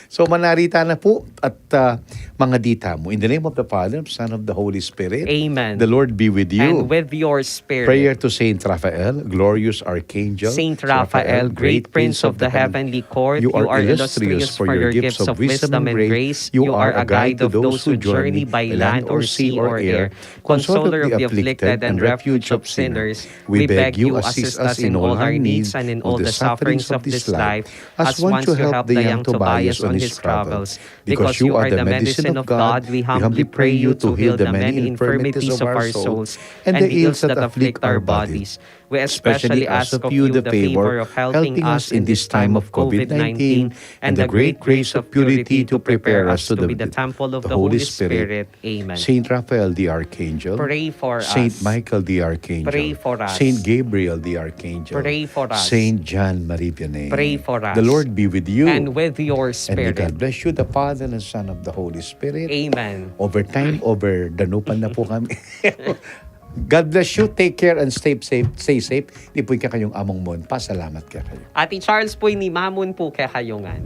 So, manari tana pu at, ah, mangadi tamu. In the name of the Father, Son, of the Holy Spirit. Amen. The Lord be with you. And with your spirit. Prayer to Saint Raphael, glorious archangel. Saint Raphael, great prince of the heavenly court, you are illustrious for your gifts of wisdom and grace. You are a guide to those who journey by land or sea or air. Consoler of the afflicted and refuge of sinners, we beg you, assist us in all our needs and in all the sufferings of this life, as one to help the young Tobias on his travels. Because you are the medicine of God, we humbly pray you to heal the many infirmities of our souls and the ills that afflict our bodies. We especially ask of you the favor of helping us in this time of COVID nineteen and the great grace of purity to prepare us to be the temple of the Holy Spirit. Amen. Saint Raphael the Archangel. Pray for us. Saint Michael the Archangel. Pray for us. Saint Gabriel the Archangel. Pray for us. Saint John Marie Vianney. Pray for us. The Lord be with you. And with your spirit. And may God bless you, the Father and Son of the Holy Spirit. Amen. Over time, over danupan na po kami. God bless you. Take care and stay safe. Stay safe. Di po kayong among mon. Pasalamat kaya kayo. Ati Charles po, ini mamun po kaya kayo ngan.